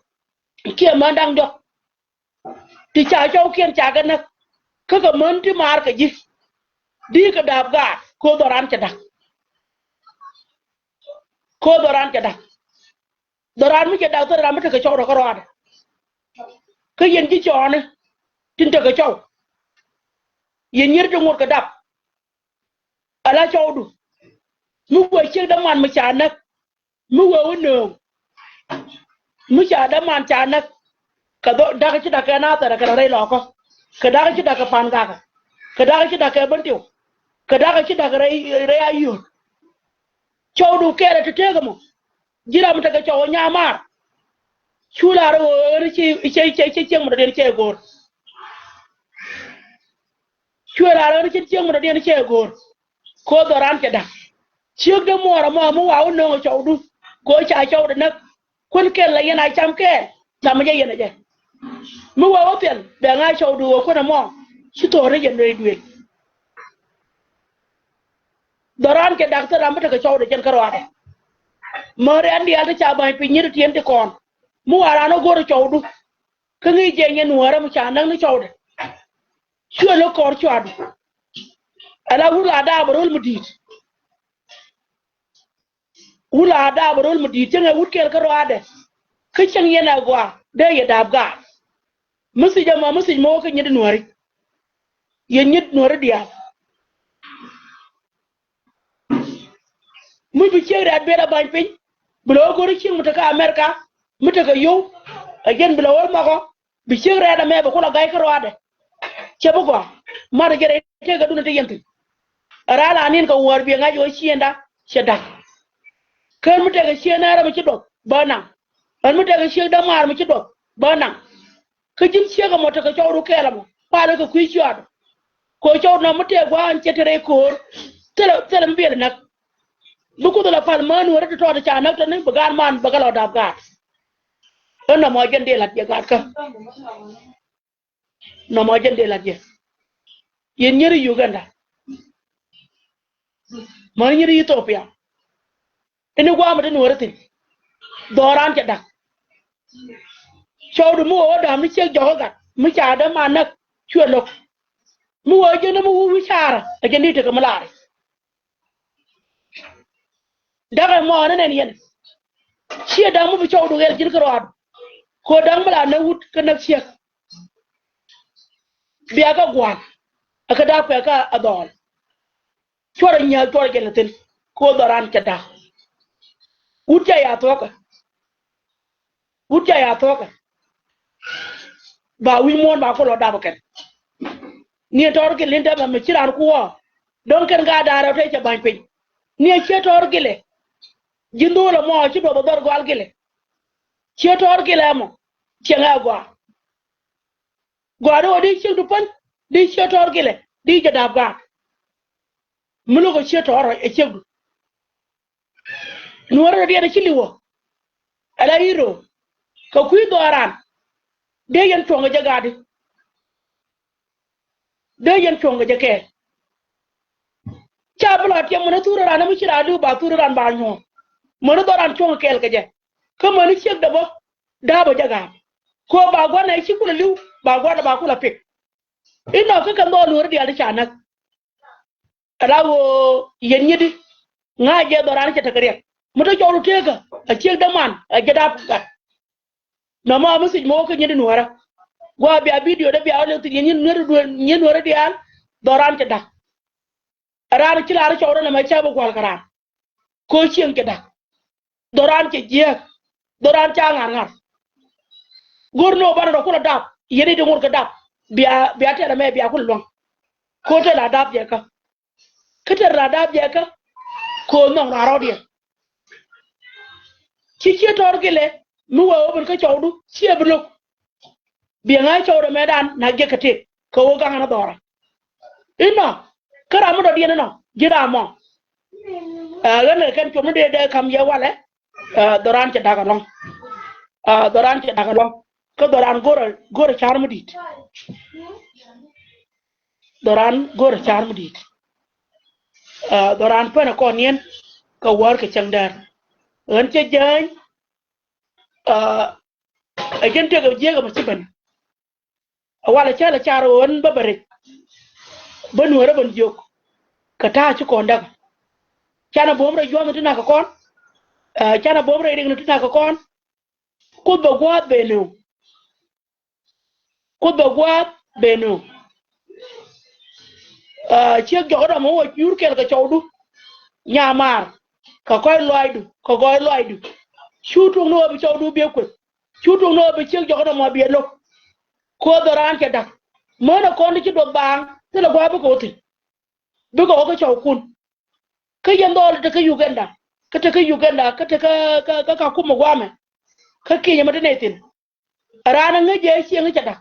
Kiɛ mään da̱ŋ diɔ̱k. Ti ca cɔwkiɛn ca kɛ näk. Kä kɛ män ti maar kɛ ji̱. Di kɛ da̱a̱p gaat ko̱ dhɔran cɛ da̱k. Ko̱ dhɔran cɛ da̱k. Dhɔran mi cɛ da̱k thil ram mi tekɛ cɔw rɔ kä rɔaadɛ. Kä yɛn ji̱ cɔɔni tin tekɛ cɔw. Yɛn nyier ti ŋot kɛ dap. Ala cɔwdu. Mi wee ciek däman mi ca näk. Mi wee wä nööŋ. Mi ca däman ca näk. Kɛ dhɔ da̱k ci da̱k kɛ Nathɛr kɛ rɛy lɔkä. Kɛ da̱k ci da̱k kɛ Pan Gakä. Kɛ da̱k ci da̱k kɛ Bentiu. Kɛ da̱k ci da̱k rɛy rɛy Ayod. Cɔwdu kɛɛl ɛ te tekä mɔ. Ji̱ ram tekɛ cɔw nyamaar. Cu lar ɣöö ɣän ci ci ci ci cieŋ mi dɔ̱diɛn cɛ go̱o̱r. Cuɛ lar ɣän ci cieŋ mi dɔ̱diɛn cɛ go̱o̱r. Ko̱ dhɔran cɛ da̱k. Ciek dee muɔɔr ɛmɔ mi wa wä nööŋ ɛ cɔwdu. Ko̱ ca cɔwdɛ näk. Kuän kɛl la yɛn a cam kɛɛl. Cam jɛ yɛn ɛ jɛ. Mi wa wä piɛl bɛ ŋa̱c cɔwdu ɣöö kuän ɛmɔ. Ci tho̱o̱r ni yɛn rɛy duëël. Dhɔran cɛ da̱k thil ram mi tekɛ cɔwdɛ cɛn kä rɔaadɛ. Märi ɛn diaal ti ca ba̱ny piny nyiet tiɛn ti kɔn. Mi wa ran ɔ go̱r cɔwdu. Kä ŋi̱i̱c jɛ nyɛ nuäärä mi ca näk ni cɔwdɛ. Cuɛ lo̱k kɔr cuadu. Ala wut la daap rol mi di̱i̱t. Wut la daap rol mi di̱i̱t cäŋɛ wut kɛɛl kä rɔaadɛ. Kä cäŋ yɛn a gɔaa dee yɛ daap gaat. Mi thiec ɛmɔ mi thiec mɔ wä kä nyiet nuääri. Yɛn nyit Nuɔ̱ɔ̱ri diaal. Mi bi ciek rɛ̈t ben a ba̱ny piny, bi lɛ wä go̱ri cieŋ mi te kä America, mi te kä yio̱w, ɛ jɛn bi lɛ wä nhɔkɔ, bi ciek rɛ̈t ɛmɛ bi kulɛ ga̱y kä ruaadɛ. Cɛ bi gɔaa, mat ɛ jɛ rɛy tëëkädun ɛ te yɛn thi̱n. Ɛ raan la ni̱n kɛ wäär bi ɛ ŋa̱c ɣöö ciëŋda cɛ da̱k. Kä ɣän mi tekɛ ciek nɛɛrä mi ci duɔth bä naŋ. Ɣän mi tekɛ ciek dämaar mi ci duɔth bä naŋ. Kä ji̱n ciek ɛmɔ tekɛ cɔwdu kɛɛl ɛmɔ, palɛ kɛ kui̱ ciɔɔdɔ. Kɛ cɔwdu nɔmɔ mi tëë gua̱a̱n cɛ te rɛy ko̱o̱r. Thilɛ, thilɛ mi biɛl näk. Bi Kuoth la pal mään wä rɛt tɔɔt ca näk tɔni bi gaan man bɛ kɛ lɔ dap gaat. Ɣän nɔmɔ jɛn dee la̱t jɛ gaat kä. Nɔmɔ jɛn dee la̱t jɛ. Yɛn nyeri Uganda. Män nyeri Ethiopia. Ini guamɛ ti Nuɔ̱ɔ̱ri thi̱n. Dhɔran cɛ da̱k. Cɔwdu mi wä wä da̱a̱m ni ciek jɔkä gat mi ca dämaar näk cuɛ lo̱k. Mi wä jɛn mi wä wi̱i̱ caarä ɛ jɛn ni tekɛ mi laari. Da̱k ɛmɔ ni nɛn yɛn. Ciɛ da̱ŋ mi bi cɔwdu ɣɛl ji̱n kä ruaadu. Kɛ da̱ŋ mi la näk wut kä näk ciek. Bia kä gua̱a̱n. Ɛ kä da̱k kuɛ kä a dhɔɔl. Cuɔrɛ nyääk cuɔrɛ jɛn thi̱n. Kɛ ɣöö dhɔran cɛ da̱k. Wut ca ya thuɔ̱kä. Wut ca ya thuɔ̱kä. Ba wi̱i̱ muɔ̱ɔ̱n ba kulɛ dap kɛn. Ni tɔr gil in dämɛ mi ci raan ku wä. Dɔ̱ŋ kɛn gaat da̱a̱r rɛw te cɛ ba̱ny piny. Ni ciɛ tɔr gilɛ. Ji̱n dho̱o̱l ɛmɔ ci duɔth ɛ dhɔr gɔal gilɛ. Ciɛ tɔr gilɛ ɛmɔ. Ciɛ ŋɛ gɔaa. Gɔaa di wä di ciekdu pän. Di ciɛ tɔr gilɛ. Di jɛ dap gaat. Mi lo̱k ɛ ciɛ tɔr ɛ ciekdu. Nuɔ̱ɔ̱rä rɔ diɛt ci li̱wä. Ala i̱ ro̱o̱ kɛ kui̱ dhɔaaran. Dee yɛn cuɔ̱ŋ kɛ jɛ gaatdi. Dee yɛn cuɔ̱ŋ kɛ jɛ kɛɛl. Ca bi la tiɛm mäni thurä ran mi ci ran li̱w ba thurä ran ba nyuɔ̱ɔ̱ŋ. Mäni dhɔran cuɔ̱ŋ kɛɛl kɛ jɛ. Kä mäni ciek dee bä da̱a̱pä jɛ ga̱a̱p. Kɛ ɣöö ba gua̱n ɛ ci kulɛ li̱w ba gua̱n ɛ ba kulɛ pik. Inɔ kä kɛ nhɔɔl Nuɔ̱ɔ̱ri diaal ti ca näk. Ala ɣöö yɛn nyitdi. Ŋa̱c jɛ dhɔran cɛ tekɛ riɛk. Mi te cɔwdu tëëkä a ciek däman a jɛ dap gat. Nɔmɔ a message mɔ wä kä nyitdi Nuɔ̱ɔ̱rä. Gua̱a̱ bia video dee bia wä lɛ thi̱n yɛn nyit Nuɔ̱ɔ̱ri duel nyit Nuɔ̱ɔ̱ri diaal. Dhɔran cɛ da̱k. Raan ci lar cɔwdä nɛmɛ ca bi gua̱l kɛ raan. Kɛ ɣöö cieŋ cɛ da̱k. Dhɔran cɛ jiääk. Dhɔran ca ŋa̱r ŋa̱r. Go̱r ni ɣöö banɛ rɔ kulɛ dap yɛn i̱ di ŋot kɛ dap. Bia, bia tɛɛr ɛmɛ bia kulɛ luäŋ. Kɛ ɣöö tɛɛr la dap jɛ kä. Kä tɛɛr la dap jɛ kä. Kɛ ɣöö nhɔk la rɔ̱diɛn. Ci ciɛ tɔr gilɛ mi wee wä ben kä cɔwdu ciɛ bi lo̱k. Biɛ ŋa̱c cɔwdɛ mɛtdan nak jɛ kɛ tëk kɛ ɣöö gaŋ ɛn dhɔra. Inɔ kä ram mi dɔ̱diɛn inɔ ji̱ ram mɔ. Ɛ ɣän kɛ kɛn cuɔm ni dee dee ka̱m yɛ walɛ. Ɛ dhɔran cɛ da̱k ɛlɔ̱ŋ. Ɛ dhɔran cɛ da̱k ɛlɔ̱ŋ. Kä dhɔran go̱rɛ go̱rɛ ca̱r mi di̱i̱t. Dhɔran go̱rɛ ca̱r mi di̱i̱t. Ɛ dhɔran penɛ kɔn yɛn kɛ wäär kɛ cäŋ däär. Ɣän cɛ jäny. Ɛ jɛn tëkɛ jiäk ɛmɛ ci ben. Ɛ walɛ cä lɛ car ɣöö ɣän bä bɛ rɛc. Bä Nuɔ̱ɔ̱rä ben jiök. Kɛ ta̱a̱ ci kɔn däk. Canɛ buɔ̱m rɛy juɔ̱ɔ̱m ti nak kɛ kɔn. Ɛ canɛ buɔ̱m rɛy rik ni ti nak kɛ kɔn. Kuoth bɛ gua̱a̱th ben ɣöö. Kuoth bɛ gua̱a̱th ben ɣöö. Ɛ ciek jɔk rɔm ɣöö nyuur kɛl kɛ cɔwdu. Nyamaar kɛ kɔc lɔaacdu kɛ gɔɔy lɔaacdu. Cu tuŋ ni ɣöö bi cɔwdu biɛ kueth. Cu tuŋ ni ɣöö bi ciek jɔk rɔm ɣöö biɛ lo̱k. Kuoth dhɔran cɛ da̱k. Mänɛ kɔn ti ci duɔth baaŋ thilɛ gua̱a̱th bikɛ wä thi̱n. Bikɛ wä kä cɔwkun. Kä yɛn dhɔl te kä Uganda kä te kä Uganda kä te kä kä kä Kakuma guamɛ. Kä Kenya mɛ te nɛy thi̱n. Raan a ŋäc jɛ cieŋ cɛ da̱k.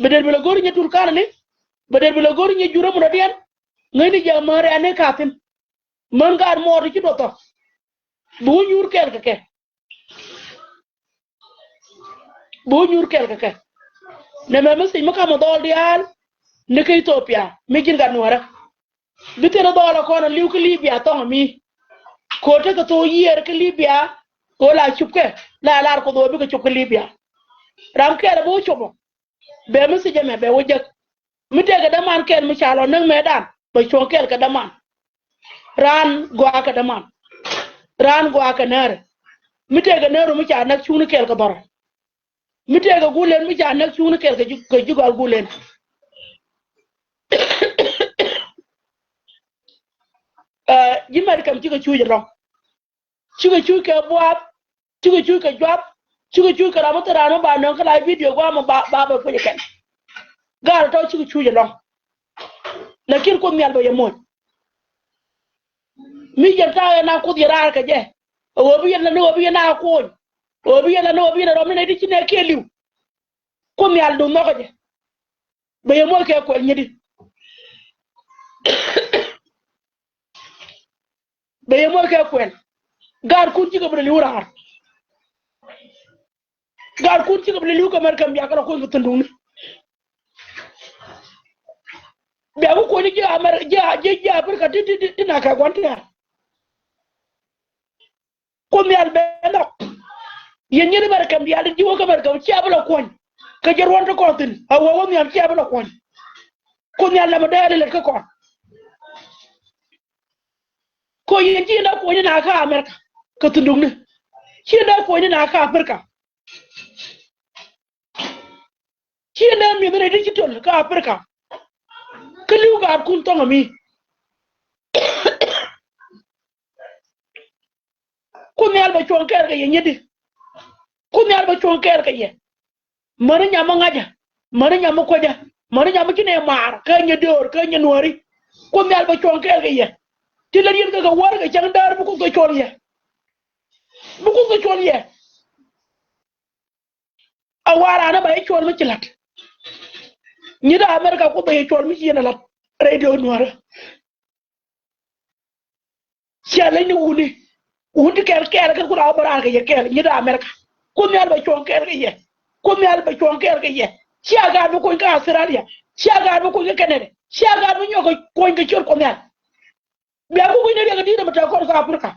Bɛ det bi lɛ go̱r nyɛ Turkana ni. Bɛ det bi lɛ go̱r nyɛ jurä mudɔdiɛn. Ŋäcni jɛ män rɛɛni ka̱thi̱n. Män gaat muɔɔr ti ci duɔth thɔk. Bi wä nyuur kɛɛl kɛ kɛ. Bi wä nyuur kɛɛl kɛ kɛ. Nɛmɛ mi thiec mi kamɛ dhɔl diaal. Ni kä Ethiopia mi ji̱n gat Nuɔ̱ɔ̱rä. Bi thilɛ dhɔl ɛ kɔn ɛ li̱w kä Libya thɔŋ ɛ mi. Ko̱ tekɛ thok yiëër kä Libya. Ko̱ la cupkɛ la lar Kuoth ɣöö bikɛ cop kä Libya. Ram kɛl ɛ bi wä cop ɔ. Bɛ mi thiec ɛmɛ bɛ wä jek. Mi tëëkɛ däman kɛl mi ca lɔ näk mɛtdan bɛ cuɔ̱ŋ kɛl kɛ däman. Raan gɔaa kɛ däman. Raan gɔaa kɛ nääri. Mi tëëkɛ nääri mi ca näk cuŋni kɛl kɛ dhɔrɔ. Mi tëëkɛ gulen mi ca näk cuŋni kɛl kɛ ji̱, kɛ ji̱ gɔal gulen. Ɛ, ji̱ Mɛrkɛm cikɛ cuc ɛlɔ̱ŋ. Cikɛ cuc kɛ buath, cikɛ cuc kɛ juath, cikɛ cuc kɛ ram mi thil raan mi ba nöŋ kä la video gua̱a̱m ba, ba bɛ puc ɛ kɛn. Gaat tɔ̱ cikɛ cuc ɛlɔ̱ŋ. Lakin Kuoth Nhial bɛ yɛ moc. Mi yɛn ta̱a̱ yɛn a Kuoth yɛ raar kɛ jɛ. Ɛ ɣöö bi yɛn la ni ɣöö bi yɛn a kuny. Ɣöö bi yɛn la ni ɣöö bi yɛn a rɔm ni nɛy ti ci nɛɛkiɛn li̱w. Kuoth Nhial duŋ nhɔkä jɛ. Bɛ yɛ moc kɛ kuɛl nyitdi. Bɛ yɛ moc kɛ kuɛl. Gaatkun cikɛ bi lɛ li̱w raar. Gaatkun cikɛ bi lɛ li̱w kɛ Mɛrkɛm, bia kɛ lɛ kuny kɛ thunduŋni. Bia kɛ kuny ji̱ Amɛr-, ji̱, ji̱, ji̱ Aprika ti, ti, ti, ti na kɛ gua̱n tɛ̈r. Kuoth Nhial bɛ nhɔk. Yɛn nyiet Mɛrkɛm diaal tin ji̱ wä kä Mɛrkɛm, cia bi lɛ kuɔny. Kɛ jɛ ruɔ̱n ti kɔn thi̱n, a wä wä nhiam, cia bi lɛ kuɔny. Kuoth Nhial nɛmɛ dee lɛ lät kä kɔn. Kɔ yɛn ci yɛn dee kuɔny ni na kä Amerika kɛ thundukni. Ci yɛn dee kuɔny ni na kä Aprika. Ci yɛn dee mi̱eth ni digital kä Aprika. Kä li̱w gaatkun thɔŋ ami. Kuoth Nhial bɛ cuɔ̱ŋ kɛɛl kɛ yɛ nyietdi. Kuoth Nhial bɛ cuɔ̱ŋ kɛɛl kɛ yɛ. Mäni nyam mi ŋa̱cä, mäni nyam mi kuecä, mäni nyam mi ci nɛ maar kä nyɛ döör kä nyɛ nuääri. Kuoth Nhial bɛ cuɔ̱ŋ kɛɛl kɛ yɛ. Ti lät yɛn kɛ kɛ wäär kɛ cäŋ däär bi Kuoth kɛ cuɔl yɛ. Bi Kuoth kɛ cuɔl yɛ. A wa̱a̱ raan ɛ ba yɛ cuɔl mi ci la̱t. Nyiet Amerika, Kuoth bɛ yɛ cuɔl mi ci yɛn ɛ la̱t. Radio nuäärä. Cia leny ni wuni. Wun ti kɛɛl kɛɛl kɛ kun a wä bä raar kɛ yɛ kɛɛl nyiet Amerika. Kuoth Nhial bɛ cuɔ̱ŋ kɛɛl kɛ yɛ. Kuoth Nhial bɛ cuɔ̱ŋ kɛɛl kɛ yɛ. Cia gaat bi kuny kä Australia. Cia gaat bi kuny kä Canada. Cia gaat bi nyɔk kɛ kuny kɛ ciöt Kuoth Nhial. Bia ku kuny ni riɛk di̱i̱t ɛmɛ tɛk kɔn kä Afrika.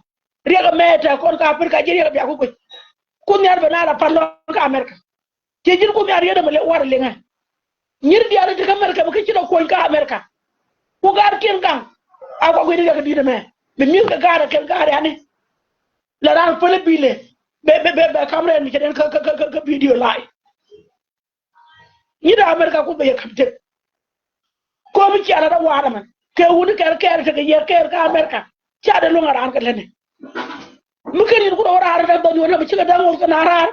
Riɛk ɛmɛ tɛk kɔn kä Afrika, ji̱ riɛk bia ku kuny. Kuoth Nhial bɛ naar a pan lɔ̱ŋ kä Amerika. Ciɛ ji̱n Kuoth Nhial riet ɛmɛ lɛ war liŋɛ. Nyiet diaal ti kä Amerika mi kä ci lɔ kuɔny kä Amerika. Ku gaatkiɛn gaŋ. A kua guic riɛk di̱i̱t ɛmɛ. Bi mi̱th kɛ gaat ɛ kɛn gaat yani. La raan päl i̱ bilɛ. Bɛ, bɛ, bɛ, bɛ kam rɛn mi cɛ den kä, kä, kä, kä, kä video live. Nyiet Amerika, Kuoth bɛ yɛ ka̱m tek. Komi cia la dee wa̱a̱ dämɛ kɛ wuni kɛɛl kɛɛl tekɛ yɛ kɛɛl kä Amerika. Cia dee luäŋ a raan kɛ lätni. Mi ken yɛn ku rɔ raar dee dhɔny wä läm cikɛ dee ŋoth kɛ na raar.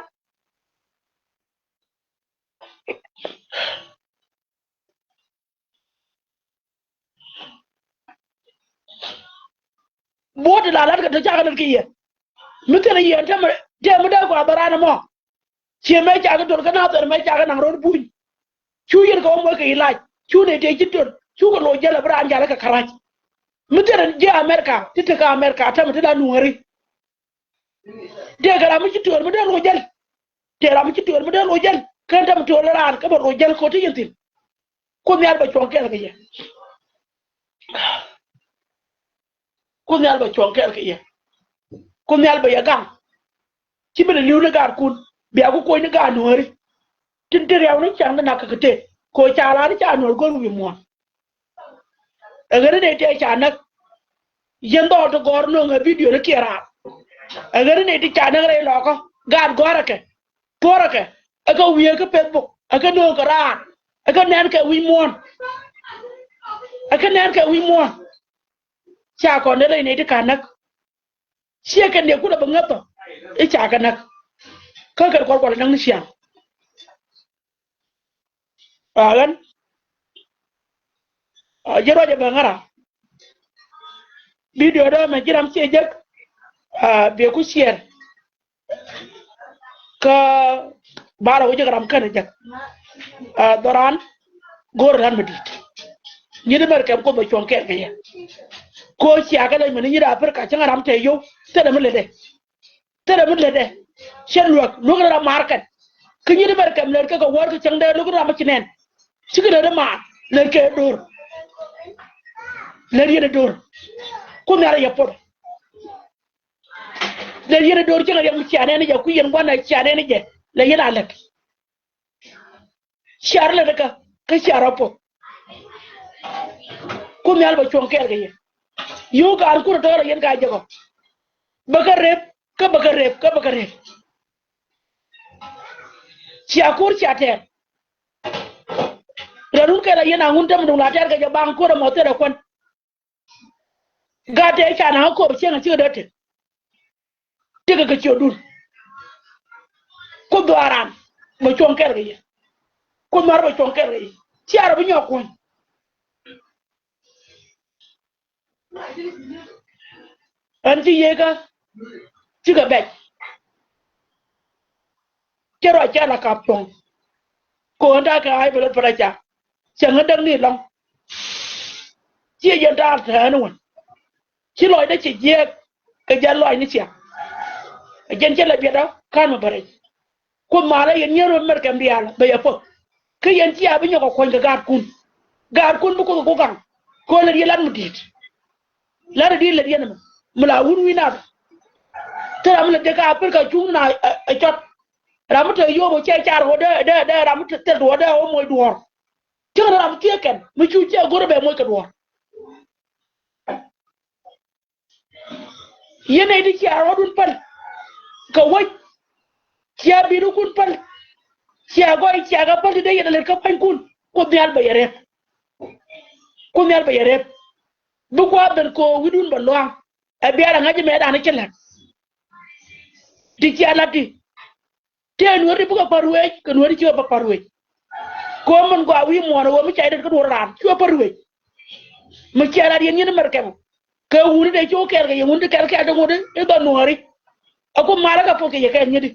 Buɔ̱t la lat kɛ te cakɛ lat kɛ yɛ. Mi thilɛ yɛn tɛmɛ tɛmɛ dee kua dhɔran ɛmɔ. Ciɛ mɛ cakɛ tol kä na thɛr mɛ cakɛ naŋ rɔ̱t buny. Cu yɛn kɛ wä muɔc kɛ ilac cu nɛ tëë ci tol cu kɛ loc jälɛ bi raan jalɛ kɛ kärac. Mi thilɛ jiɛ Amerika ti tekä Amerika tɛmɛ ti la nuääri. Tëë kɛ ram mi ci tol mi dee loc jäl. Tëë ram mi ci tol mi dee loc jäl kɛn tɛmɛ tol raan kä bɛ loc jäl kɛ ti yɛn thi̱n. Kuoth Nhial bɛ cuɔ̱ŋ kɛɛl kɛ yɛ. Kuoth Nhial bɛ cuɔ̱ŋ kɛɛl kɛ yɛ. Kuoth Nhial bɛ yɛ gaŋ. Ci bi lɛ li̱w ni gaatkun bia ku kuɔ̱ny ni gaat nuääri. Tin te riaw ni ca̱ŋ ni nak kɛ kɛ te kɛ ɣöö ca la ni ca nuäär go̱r wi̱i̱ muɔ̱ɔ̱n. Ɛ ɣän ni nɛy tëë ca näk. Yɛn dhɔɔl ti gɔ̱r nööŋ ɛ video ni kiɛ raar. Ɛ ɣän ni nɛy ti ca näk rɛy lɔkä gaat gɔ̱a̱rä kɛ. Puɔ̱rä kɛ ɛ kɛ wiee kä Facebook ɛ kɛ nööŋ kɛ raar ɛ kɛ nɛn kɛ wi̱i̱ muɔ̱ɔ̱n. Ɛ kɛ nɛn kɛ wi̱i̱ muɔ̱ɔ̱n. Ca kɔn ni rɛy nɛy ti ka näk. Ciɛ kɛ nɛy kun ɛ bi ŋäth ɔ i̱ ca kɛ näk. Kä kɛ kuɔl kuɔl näk ni ciaŋ. A ɣän a ji̱ ruac ɛ bɛ ŋära. Video dɔ mɛ ji̱ ram ciɛ jek. A biɛ ku share. Kä barɛ wä jek ram känɛ jek. A dhɔran go̱o̱r ran mi di̱i̱t. Nyiet Amerika ɛm Kuoth bɛ cuɔ̱ŋ kɛɛl kɛ yɛ. Ko̱ cia kɛ leny mɛn nyiet Afrika cäŋ ram tɛ yio̱w thilɛ mi lɛ dɛ. Thilɛ mi lätdɛ. Cɛ luäk luäk rɛ ram maar kɛn. Kä nyiet Amerika mi lät kɛ kɛ wäär kɛ cäŋ dee luäk ram mi ci nɛn. Cikɛ lät ram maar lät kɛ do̱r. Lät yɛn do̱r. Kuoth Nhial yɛ puɔth. Lät yɛn do̱r cäŋ riɛk mi cia nɛn jɛ ku yɛn gua̱n cia nɛn jɛ lät yɛn a lät. Ciar lät kä kä ciar rɔ puɔth. Kuoth Nhial bɛ cuɔ̱ŋ kɛɛl kɛ yɛ. Yio̱w gaatkunɛ tɔ̱ rɔ yɛn ka jɛ kɔ. Bɛ kɛ rep kä bɛ kɛ rep kä bɛ kɛ rep. Cia ko̱r cia tɛɛr. Rɛl wun kɛl a yɛn a ŋun tämɛ duŋ la tɛɛr kɛ jɛ baŋ ko̱r ɛmɔ thilɛ kuän. Gat tëë ca naŋ kä kop cieŋ cikɛ dee tëk. Tëkɛ kɛ ciötdun. Kuoth dhɔaaran bɛ cuɔ̱ŋ kɛɛl kɛ yɛ. Kuoth Nhial bɛ cuɔ̱ŋ kɛɛl kɛ yɛ. Cia rɔ bi nyɔk kuɔ̱ny. Ɣän ci yieekä cikɛ bɛc. Cɛ rɔ cɛ la kap cuɔ̱ŋ. Ko̱n ta̱a̱ kɛ ay bɛ lät pälä ca. Cɛ ŋä däk ni lɔ̱ŋ. Ciɛ jɛn ta̱a̱ tɛ̈ɛ̈n wän. Ci lɔcdä ci jiɛɛk kɛ jɛn lɔcni ciaŋ. Ɛ jɛn cɛ lɛ biɛtdä ka̱n mi bä rɛc. Kuoth malä yɛn nyier wä mɛr kɛm diaal bɛ yɛ puɔ̱th. Kä yɛn cia bi nyɔk kɛ kuɔ̱ny kɛ gaatkun. Gaatkun bi Kuoth kɛ ku gaŋ. Kɛ ɣöö lät yɛ lat mi di̱i̱t. Lat di̱i̱t lät yɛn ɛmɛ. Mi la wun wi̱i̱ nath. Te ram mi lät dee ka pir ka cuŋ na ɛ, ɛ cɔt. Ram mi te yio̱o̱p ɔ cɛ car ɣöö dee, dee, dee ram mi te thil duɔ̱ɔ̱r dee ɣöö moc duɔ̱ɔ̱r. Cäŋ ram thiee kɛn mi cu cɛ go̱r bɛ moc kɛ duɔ̱ɔ̱r. Yɛn nɛy ti cia rɔɔdun päl kɛ wäc, cia bi̱i̱dukun päl, cia gɔy, cia kɛ päl ti dee yɛn a lät kä pua̱nykun. Kuoth Nhial bɛ yɛ rep. Kuoth Nhial bɛ yɛ rep. Bi gua̱a̱th ben ko̱o̱k wi̱cdun bɛ lua̱a̱ŋ. Ɛ biaar ɛ ŋa̱c ɛmɛ dan i̱ ci la̱t. Ti cia la̱t ti. Tëë nuääri bikɛ päl ruëëc, kɛ nuääri cikɛ bä päl ruëëc. Kɛ ɣöö min gɔaa wi̱i̱ muɔ̱ɔ̱n ɛ ɣöö mi ca yɛ det kä duɔ̱ɔ̱r raan cuɛ päl ruëëc. Mi cia lat yɛn nyin mɛr kɛmɛ. Kɛ wuni dee ci wä kɛɛl kɛ yɛ wuni ti kɛl kɛɛl ti ŋut i̱ dhɔ nuääri. Ɛ ku malä kɛ puɔth kɛ yɛ kɛɛl nyit i̱.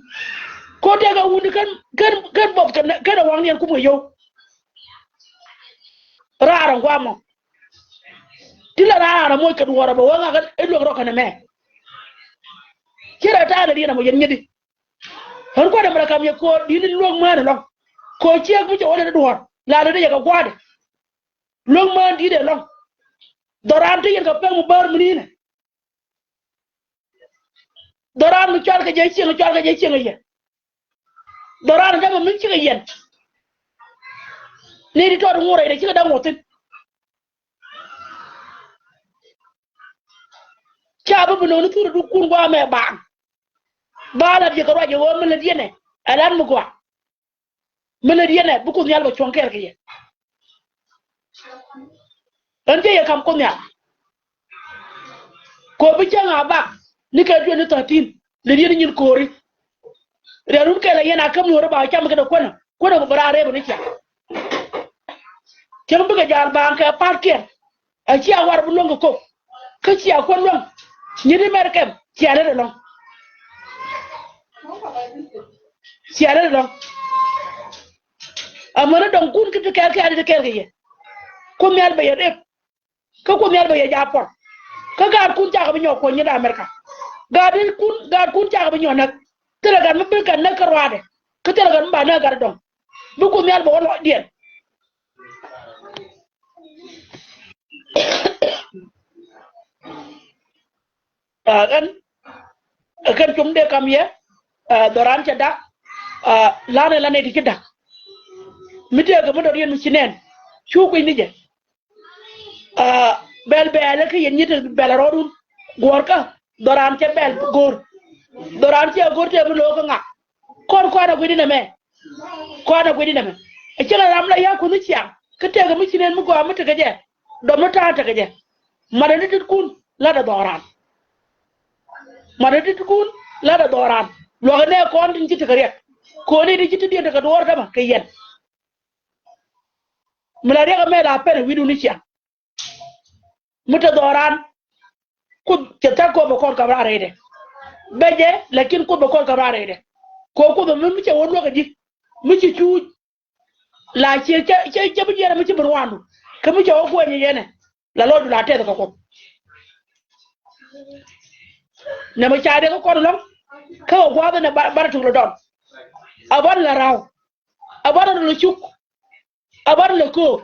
Ko̱ tëëkɛ wuni kän, kän, kän buɔth kɛn, kän ɛ waŋdiɛn kum kɛ yio̱w. Raar ɛn gua̱a̱mɔ. Ti la raar ɛn ɛ moc kɛ duɔ̱ɔ̱r ɛ bɛ wä ŋakä i̱ luäk rɔ kɛn ɛmɛ. Ci rɛ ta̱a̱ lɛ diɛn ɛmɔ yɛn nyit i̱. Ɣän kuäär ɛmɛ rɛ kam yɛ ko̱o̱r di̱t ni luäk mään ɛlɔ̱ŋ. Ko̱o̱r ciek mi cɛ wä lät i̱ duɔ̱ɔ̱r la lät i̱ yɛ kɛ gua̱a̱dɛ. Luäk mään di̱t ɛlɔ̱ŋ. Dhɔran ti yɛn kɛ pek mi bäär mi ni̱nɛ. Dhɔran mi cuarkɛ jɛ cieŋ, cuarkɛ jɛ cieŋ yɛ. Dhɔran dämɛ mi cikɛ yɛn. Ni di tɔt ŋuɔrɛ yɛn cikɛ da̱ŋ wä thi̱n. Ca bi bi no̱o̱ni thurɛ dukun guamɛ baaŋ. Ba la diɛ kɛ ruac yɛ ɣöö mi lät yɛnɛ ɛ lat mi gɔaa. Mi lät yɛnɛ bi Kuoth Nhial bɛ cuɔ̱ŋ kɛɛl kɛ yɛ. Ɣän cä yɛ ka̱m Kuoth Nhial. Kɛ ɣöö bi cäŋ a bak ni kɛ twenty thirteen lät yɛn nyin ko̱ri. Riɛlun kɛl ɛ yɛn a käm nuɔ̱ɔ̱ri ba cam kɛn ɛ kuänä. Kuänä bɛ raar rɛɛp ni ciaŋ. Cäŋ bikɛ jaal baaŋ kɛ pa̱a̱tkiɛn. A cia war bi luäŋ kɛ kok. Kä cia kuän luäŋ. Nyin imɛr kɛm cia lät ɛlɔ̱ŋ. Cia lät ɛlɔ̱ŋ. Amäni dɔ̱ŋkun ki ti kɛɛl kɛɛl ti kɛɛl kɛ yɛ. Kuoth Nhial bɛ yɛ rep. Kä Kuoth Nhial bɛ yɛ jaak puɔ̱r. Kä gaatkun cakɛ bi nyɔk kuɔ̱ny nyin America. Gaatkun, gaatkun cakɛ bi nyɔk näk. Thilɛ gat mi bi kɛ näk kä ruaadɛ. Kä thilɛ gat mi ba näk gat dɔ̱ŋ. Bi Kuoth Nhial bɛ wä lɔcdiɛn. Aa, ɣän, ɛ kɛn cum dee kam yɛ, aa, dhɔran cɛ dak, aa, lanɛ lanɛ ti ci dak. Mi tëëkɛ mi dɔ̱diɛn mi ci nɛn cu kui̱ny ni jɛ. Aa, bɛl bɛɛlɛ kä yɛn nyiet bɛl a rɔɔdun guɔ̱ɔ̱rkä dhɔran cɛ bɛl go̱o̱r. Dhɔran cɛ go̱o̱r tëë mi lo̱o̱kä ŋak. Kɔn kɔn a gui̱dinɛ mɛ. Kɔn a gui̱dinɛ mɛ. Ɛ cɛ la ram la ya̱k kuoth ni ciaŋ. Kä tëëkɛ mi ci nɛn mi gɔaa mi tekɛ jɛ. Dɔ̱m mi ta̱a̱ tekɛ jɛ. Matdä ni ti̱tkun latdɛ dhɔran. Matdä ni ti̱tkun latdɛ dhɔran. Luɔkɛ nɛ kɔn tin ci tekɛ riɛk. Kɔn ni ti ci ti diɛn tekɛ duɔɔr tämɛ kɛ yɛn. Mi la riɛk ɛmɛ la pɛn ɛ wi̱dun ni ciaŋ. Mi te dhɔran. Kuoth cɛ thak kɔ bɛ kɔn kap raar rɛydɛ. Bɛ jɛ, lakin Kuoth bɛ kɔn kap raar rɛydɛ. Kɔ Kuoth mi, mi cɛ wä luäk ɛ di. Mi ci cuuc. La ciɛ, cɛ, cɛ, cɛ bi jiɛn mi ci bi ruandu. Kä mi cɛ wä kuɛny yɛnɛ. La lɔcdu la tɛth kɛ Kuoth. Nɛ mi ca dee kä kɔn lɔŋ. Kä kɛ gua̱a̱th nɛ bar, bar tuk lɔ dɔn. A ban la raw. A ban la cuk. A ban la köök.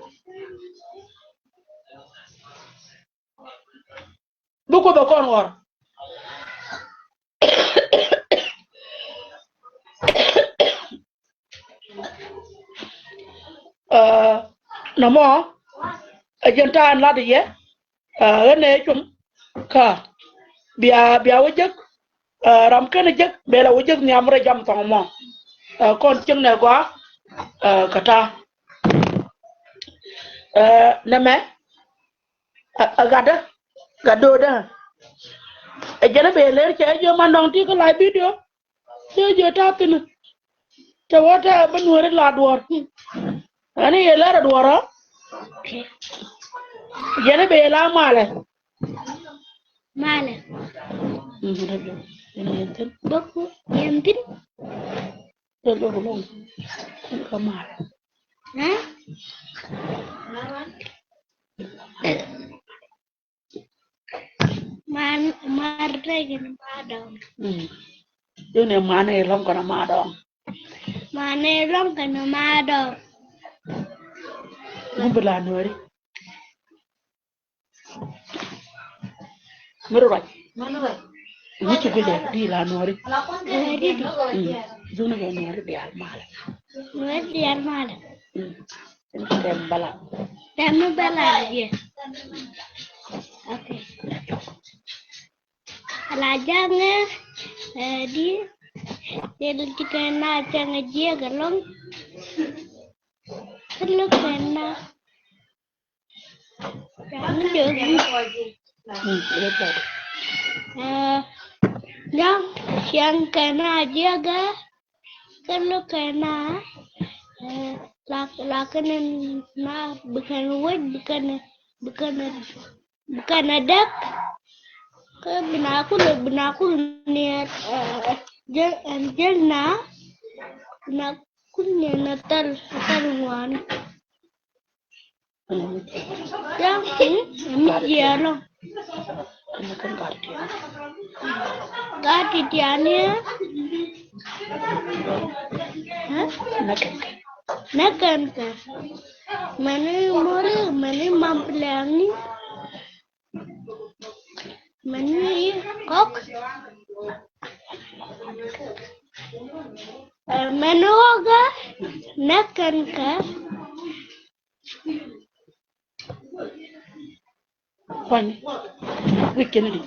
Bi Kuoth bɛ kɔn ɣɔr. Aa, nɔmɔ ɛ jɛn ta̱a̱ ɛn lat yɛ. Aa, ɣän ɛ cum kä bia, bia wä jek. Aa, ram kɛn jek bɛ la wä jek nhiam rɛy jam thɔŋ mɔ. Aa, kɔn cieŋ nɛ gɔaa. Aa, kä ta̱a̱. Aa, nɛmɛ ɛ, ɛ gatdä. Gat do̱o̱dä. Ɛ jɛn ɛ bee lɛr cɛ jiö man dɔ̱ŋ ti kä la video. Cɛ jiö ta̱a̱ thi̱n. Cɛ wä tɛ bä nuɔ̱ɔ̱ri la duɔ̱ɔ̱r. Ani yɛ lɛr ɛ duɔ̱ɔ̱r ɔ. Jɛn ɛ bee la malɛ. Malɛ. Bä ku yɛn thi̱n. Cɛ lor lor. Kä malɛ. Hä? Man, man rɛy kɛn ma dɔŋ. Yun ɛ man ɛ lɔŋ kɛn ma dɔŋ. Man ɛ lɔŋ kɛn ma dɔŋ. Gumbi la nuɔri. Miri ruac. Miri ruac. Wi̱ci guic ɛ di la nuɔri. Nuɔri di. Yun kɛ nuɔri diaal malɛ. Nuɔri diaal malɛ. Tɛm bala. Tɛm bala yɛ. Okay. Ala jaŋɛ, ɛ, di, yɛl ci kɛ na cɛŋɛ jiɛk ɛlɔŋ. Kä lo̱k kɛ na. Jaŋɛ jɛ gu. Ɛ, jaŋ cɛŋ kɛ na jiɛk ɛ. Kä lo̱k kɛ na, ɛ, la, la kɛn na bi kɛn wec, bi kɛn, bi kɛn, bi kɛn däk. Kä bi na kul, bi na kul ni, ɛ, jɛ, ɛ, jɛ na, bi na kul ni na thil, thil ŋuani. Jaŋ, mi jiɛɛlɔ. Gat ti tiani. Nɛ kɛn kɛ. Mɛni mori, mɛni mam plɛŋni. Mɛni kɔk. Ɛ, mɛni ɣɔkä. Nɛ kɛn kɛ. Ruacni. Guic kɛn di.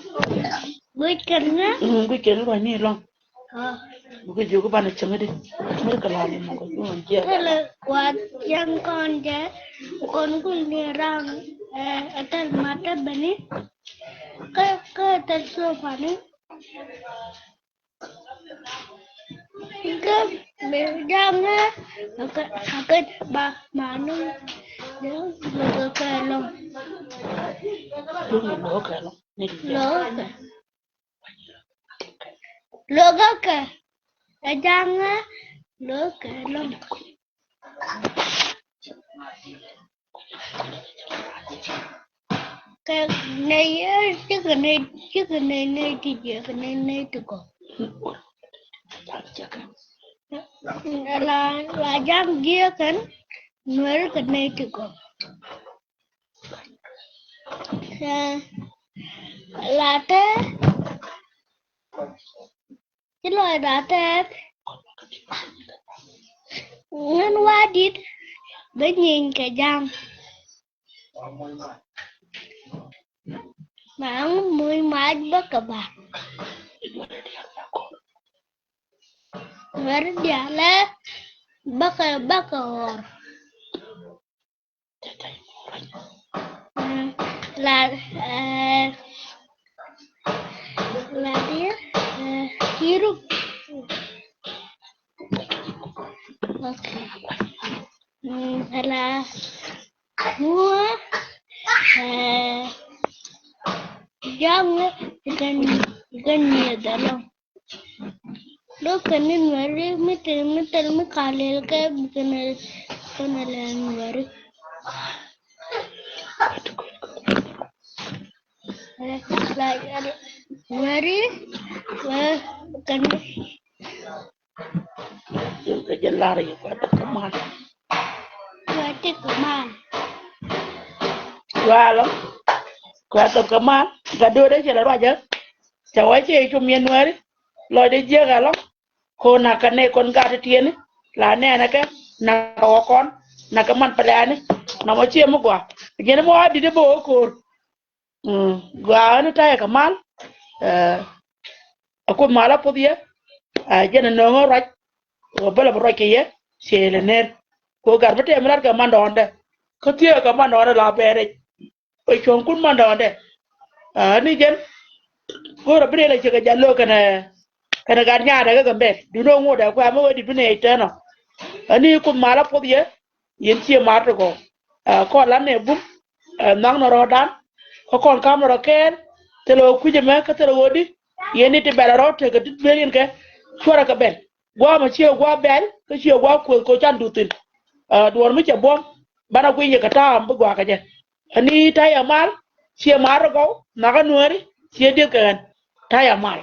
Guic kɛn ŋa? Mm, guic kɛn ruacni lɔŋ. Ah. Guic jiök banɛ cäŋ di. Miri kɛ la ni mɔkɔ. Mm, jiɛ. Kɛlɛ wa yɛn kɔn jɛ. Kɔn gul ni ram, ɛ, ɛ tɛl ma tɛ beni. Kä, kä tɛl sopani. Kä bi jaŋɛ a kɛ, a kɛ ba manu. Jaŋ lo̱kɛ kɛ lɔŋ. Lo̱kɛ kɛ. Lo̱kɛ kɛ. A jaŋɛ lo̱kɛ lɔŋ. Kɛ nɛy, cikɛ nɛy, cikɛ nɛy, nɛy ti jiɛk, nɛy, nɛy ti gɔw. La, la jaŋ jiɛk kɛn Nuɛr kɛ nɛy ti gɔw. Ɛ, la tɛ Ci lɔcda tɛth. Ŋän wa dit bä nyieeny kɛ ja̱ŋ. Maŋ muc mac bä kɛ ba. Wɛr diaalɛ bä kɛ, bä kɛ ɣɔr. Mm, la, eh, la dia, eh, kiru. Okay. Mm, la mua, eh, jaŋ, ikan, ikan nyɛ dalong. Lo̱k kɛn ni Nuɛri mi te, mi thil mi ka lɛl kɛ bi kɛn ɛ, kɛn ɛ lɛ Nuɛri. Ɛ, la, ɛ, Nuɛri, ɛ, kɛn. Kɛ jɛ lar yɛ kuɛ tok kɛ mal. Kuɛ tok kɛ mal. Kuɛ tok kɛ mal. Gat do̱o̱dɛ cɛ lɛ ruacä. Cɛ wä cɛ cum yɛ Nuɛri. Lɔcdɛ jiäk ɛlɔ. Ko nak kɛ nɛy kɔn gat ti tiɛni la nɛɛnɛ kɛ nak kɛ wä kɔn nak kɛ man pɛlɛɛni. Nɔmɔ ciɛ mi gua jiɛn mi wä dit bä wä ko̱o̱r. Mm, gua ni tayɛ kɛ mal. Ɛ, a kuoth mal a puɔth yɛ. Ɛ, jɛn a nööŋä ruac wä bä lɛ bi ruac kɛ yɛ. Ciɛ lɛ ner ko gat bi tɛm lat kɛ man dɔɔndɛ. Kä thiee kɛ man dɔɔndɛ la bɛɛrɛ. Ɛ cuɔ̱ŋ kun mandɔɔndɛ. Ɛ ni jɛn go̱o̱rä bi rɛl ɛ cɛ kɛ jal lo̱k kɛnɛ kɛnɛ gat nyaadɛ kä Gambɛl. Duundɛ ŋotdɛ kuɛ mɛ wee di̱t bi nɛy tɛn ɔ. Ɛ ni Kuoth malä puɔth yɛ, yɛn ciɛ mar ti gɔw. Ɛ kɔn lan nɛ bum, ɛ nhɔaknɛ rɔɔdan, kä kɔn kamnɛ rɔ kɛɛl. Thilɛ ɣöö kui̱c ɛmɛ kä thilɛ ɣöö di, yɛn ni ti bɛl ɛ rɔ̱ tekɛ ti duëël yɛn kɛ cuarɛ kɛ bɛl. Gua̱a̱mɛ ciɛ gua̱a̱ bɛl kä ciɛ gua̱a̱ kuëth kɛ can duth thi̱n. Ɛ duɔ̱ɔ̱r mi cɛ buɔ̱m, banɛ guic yɛ kɛ ta̱a̱ mi bi gɔaa kɛ jɛ. Ɛ ni ta̱yɛ mal, ciɛ mar ti gɔw, nhɔakä Nuääri ciɛ dieth kɛ ɣän. Ta̱yɛ mal.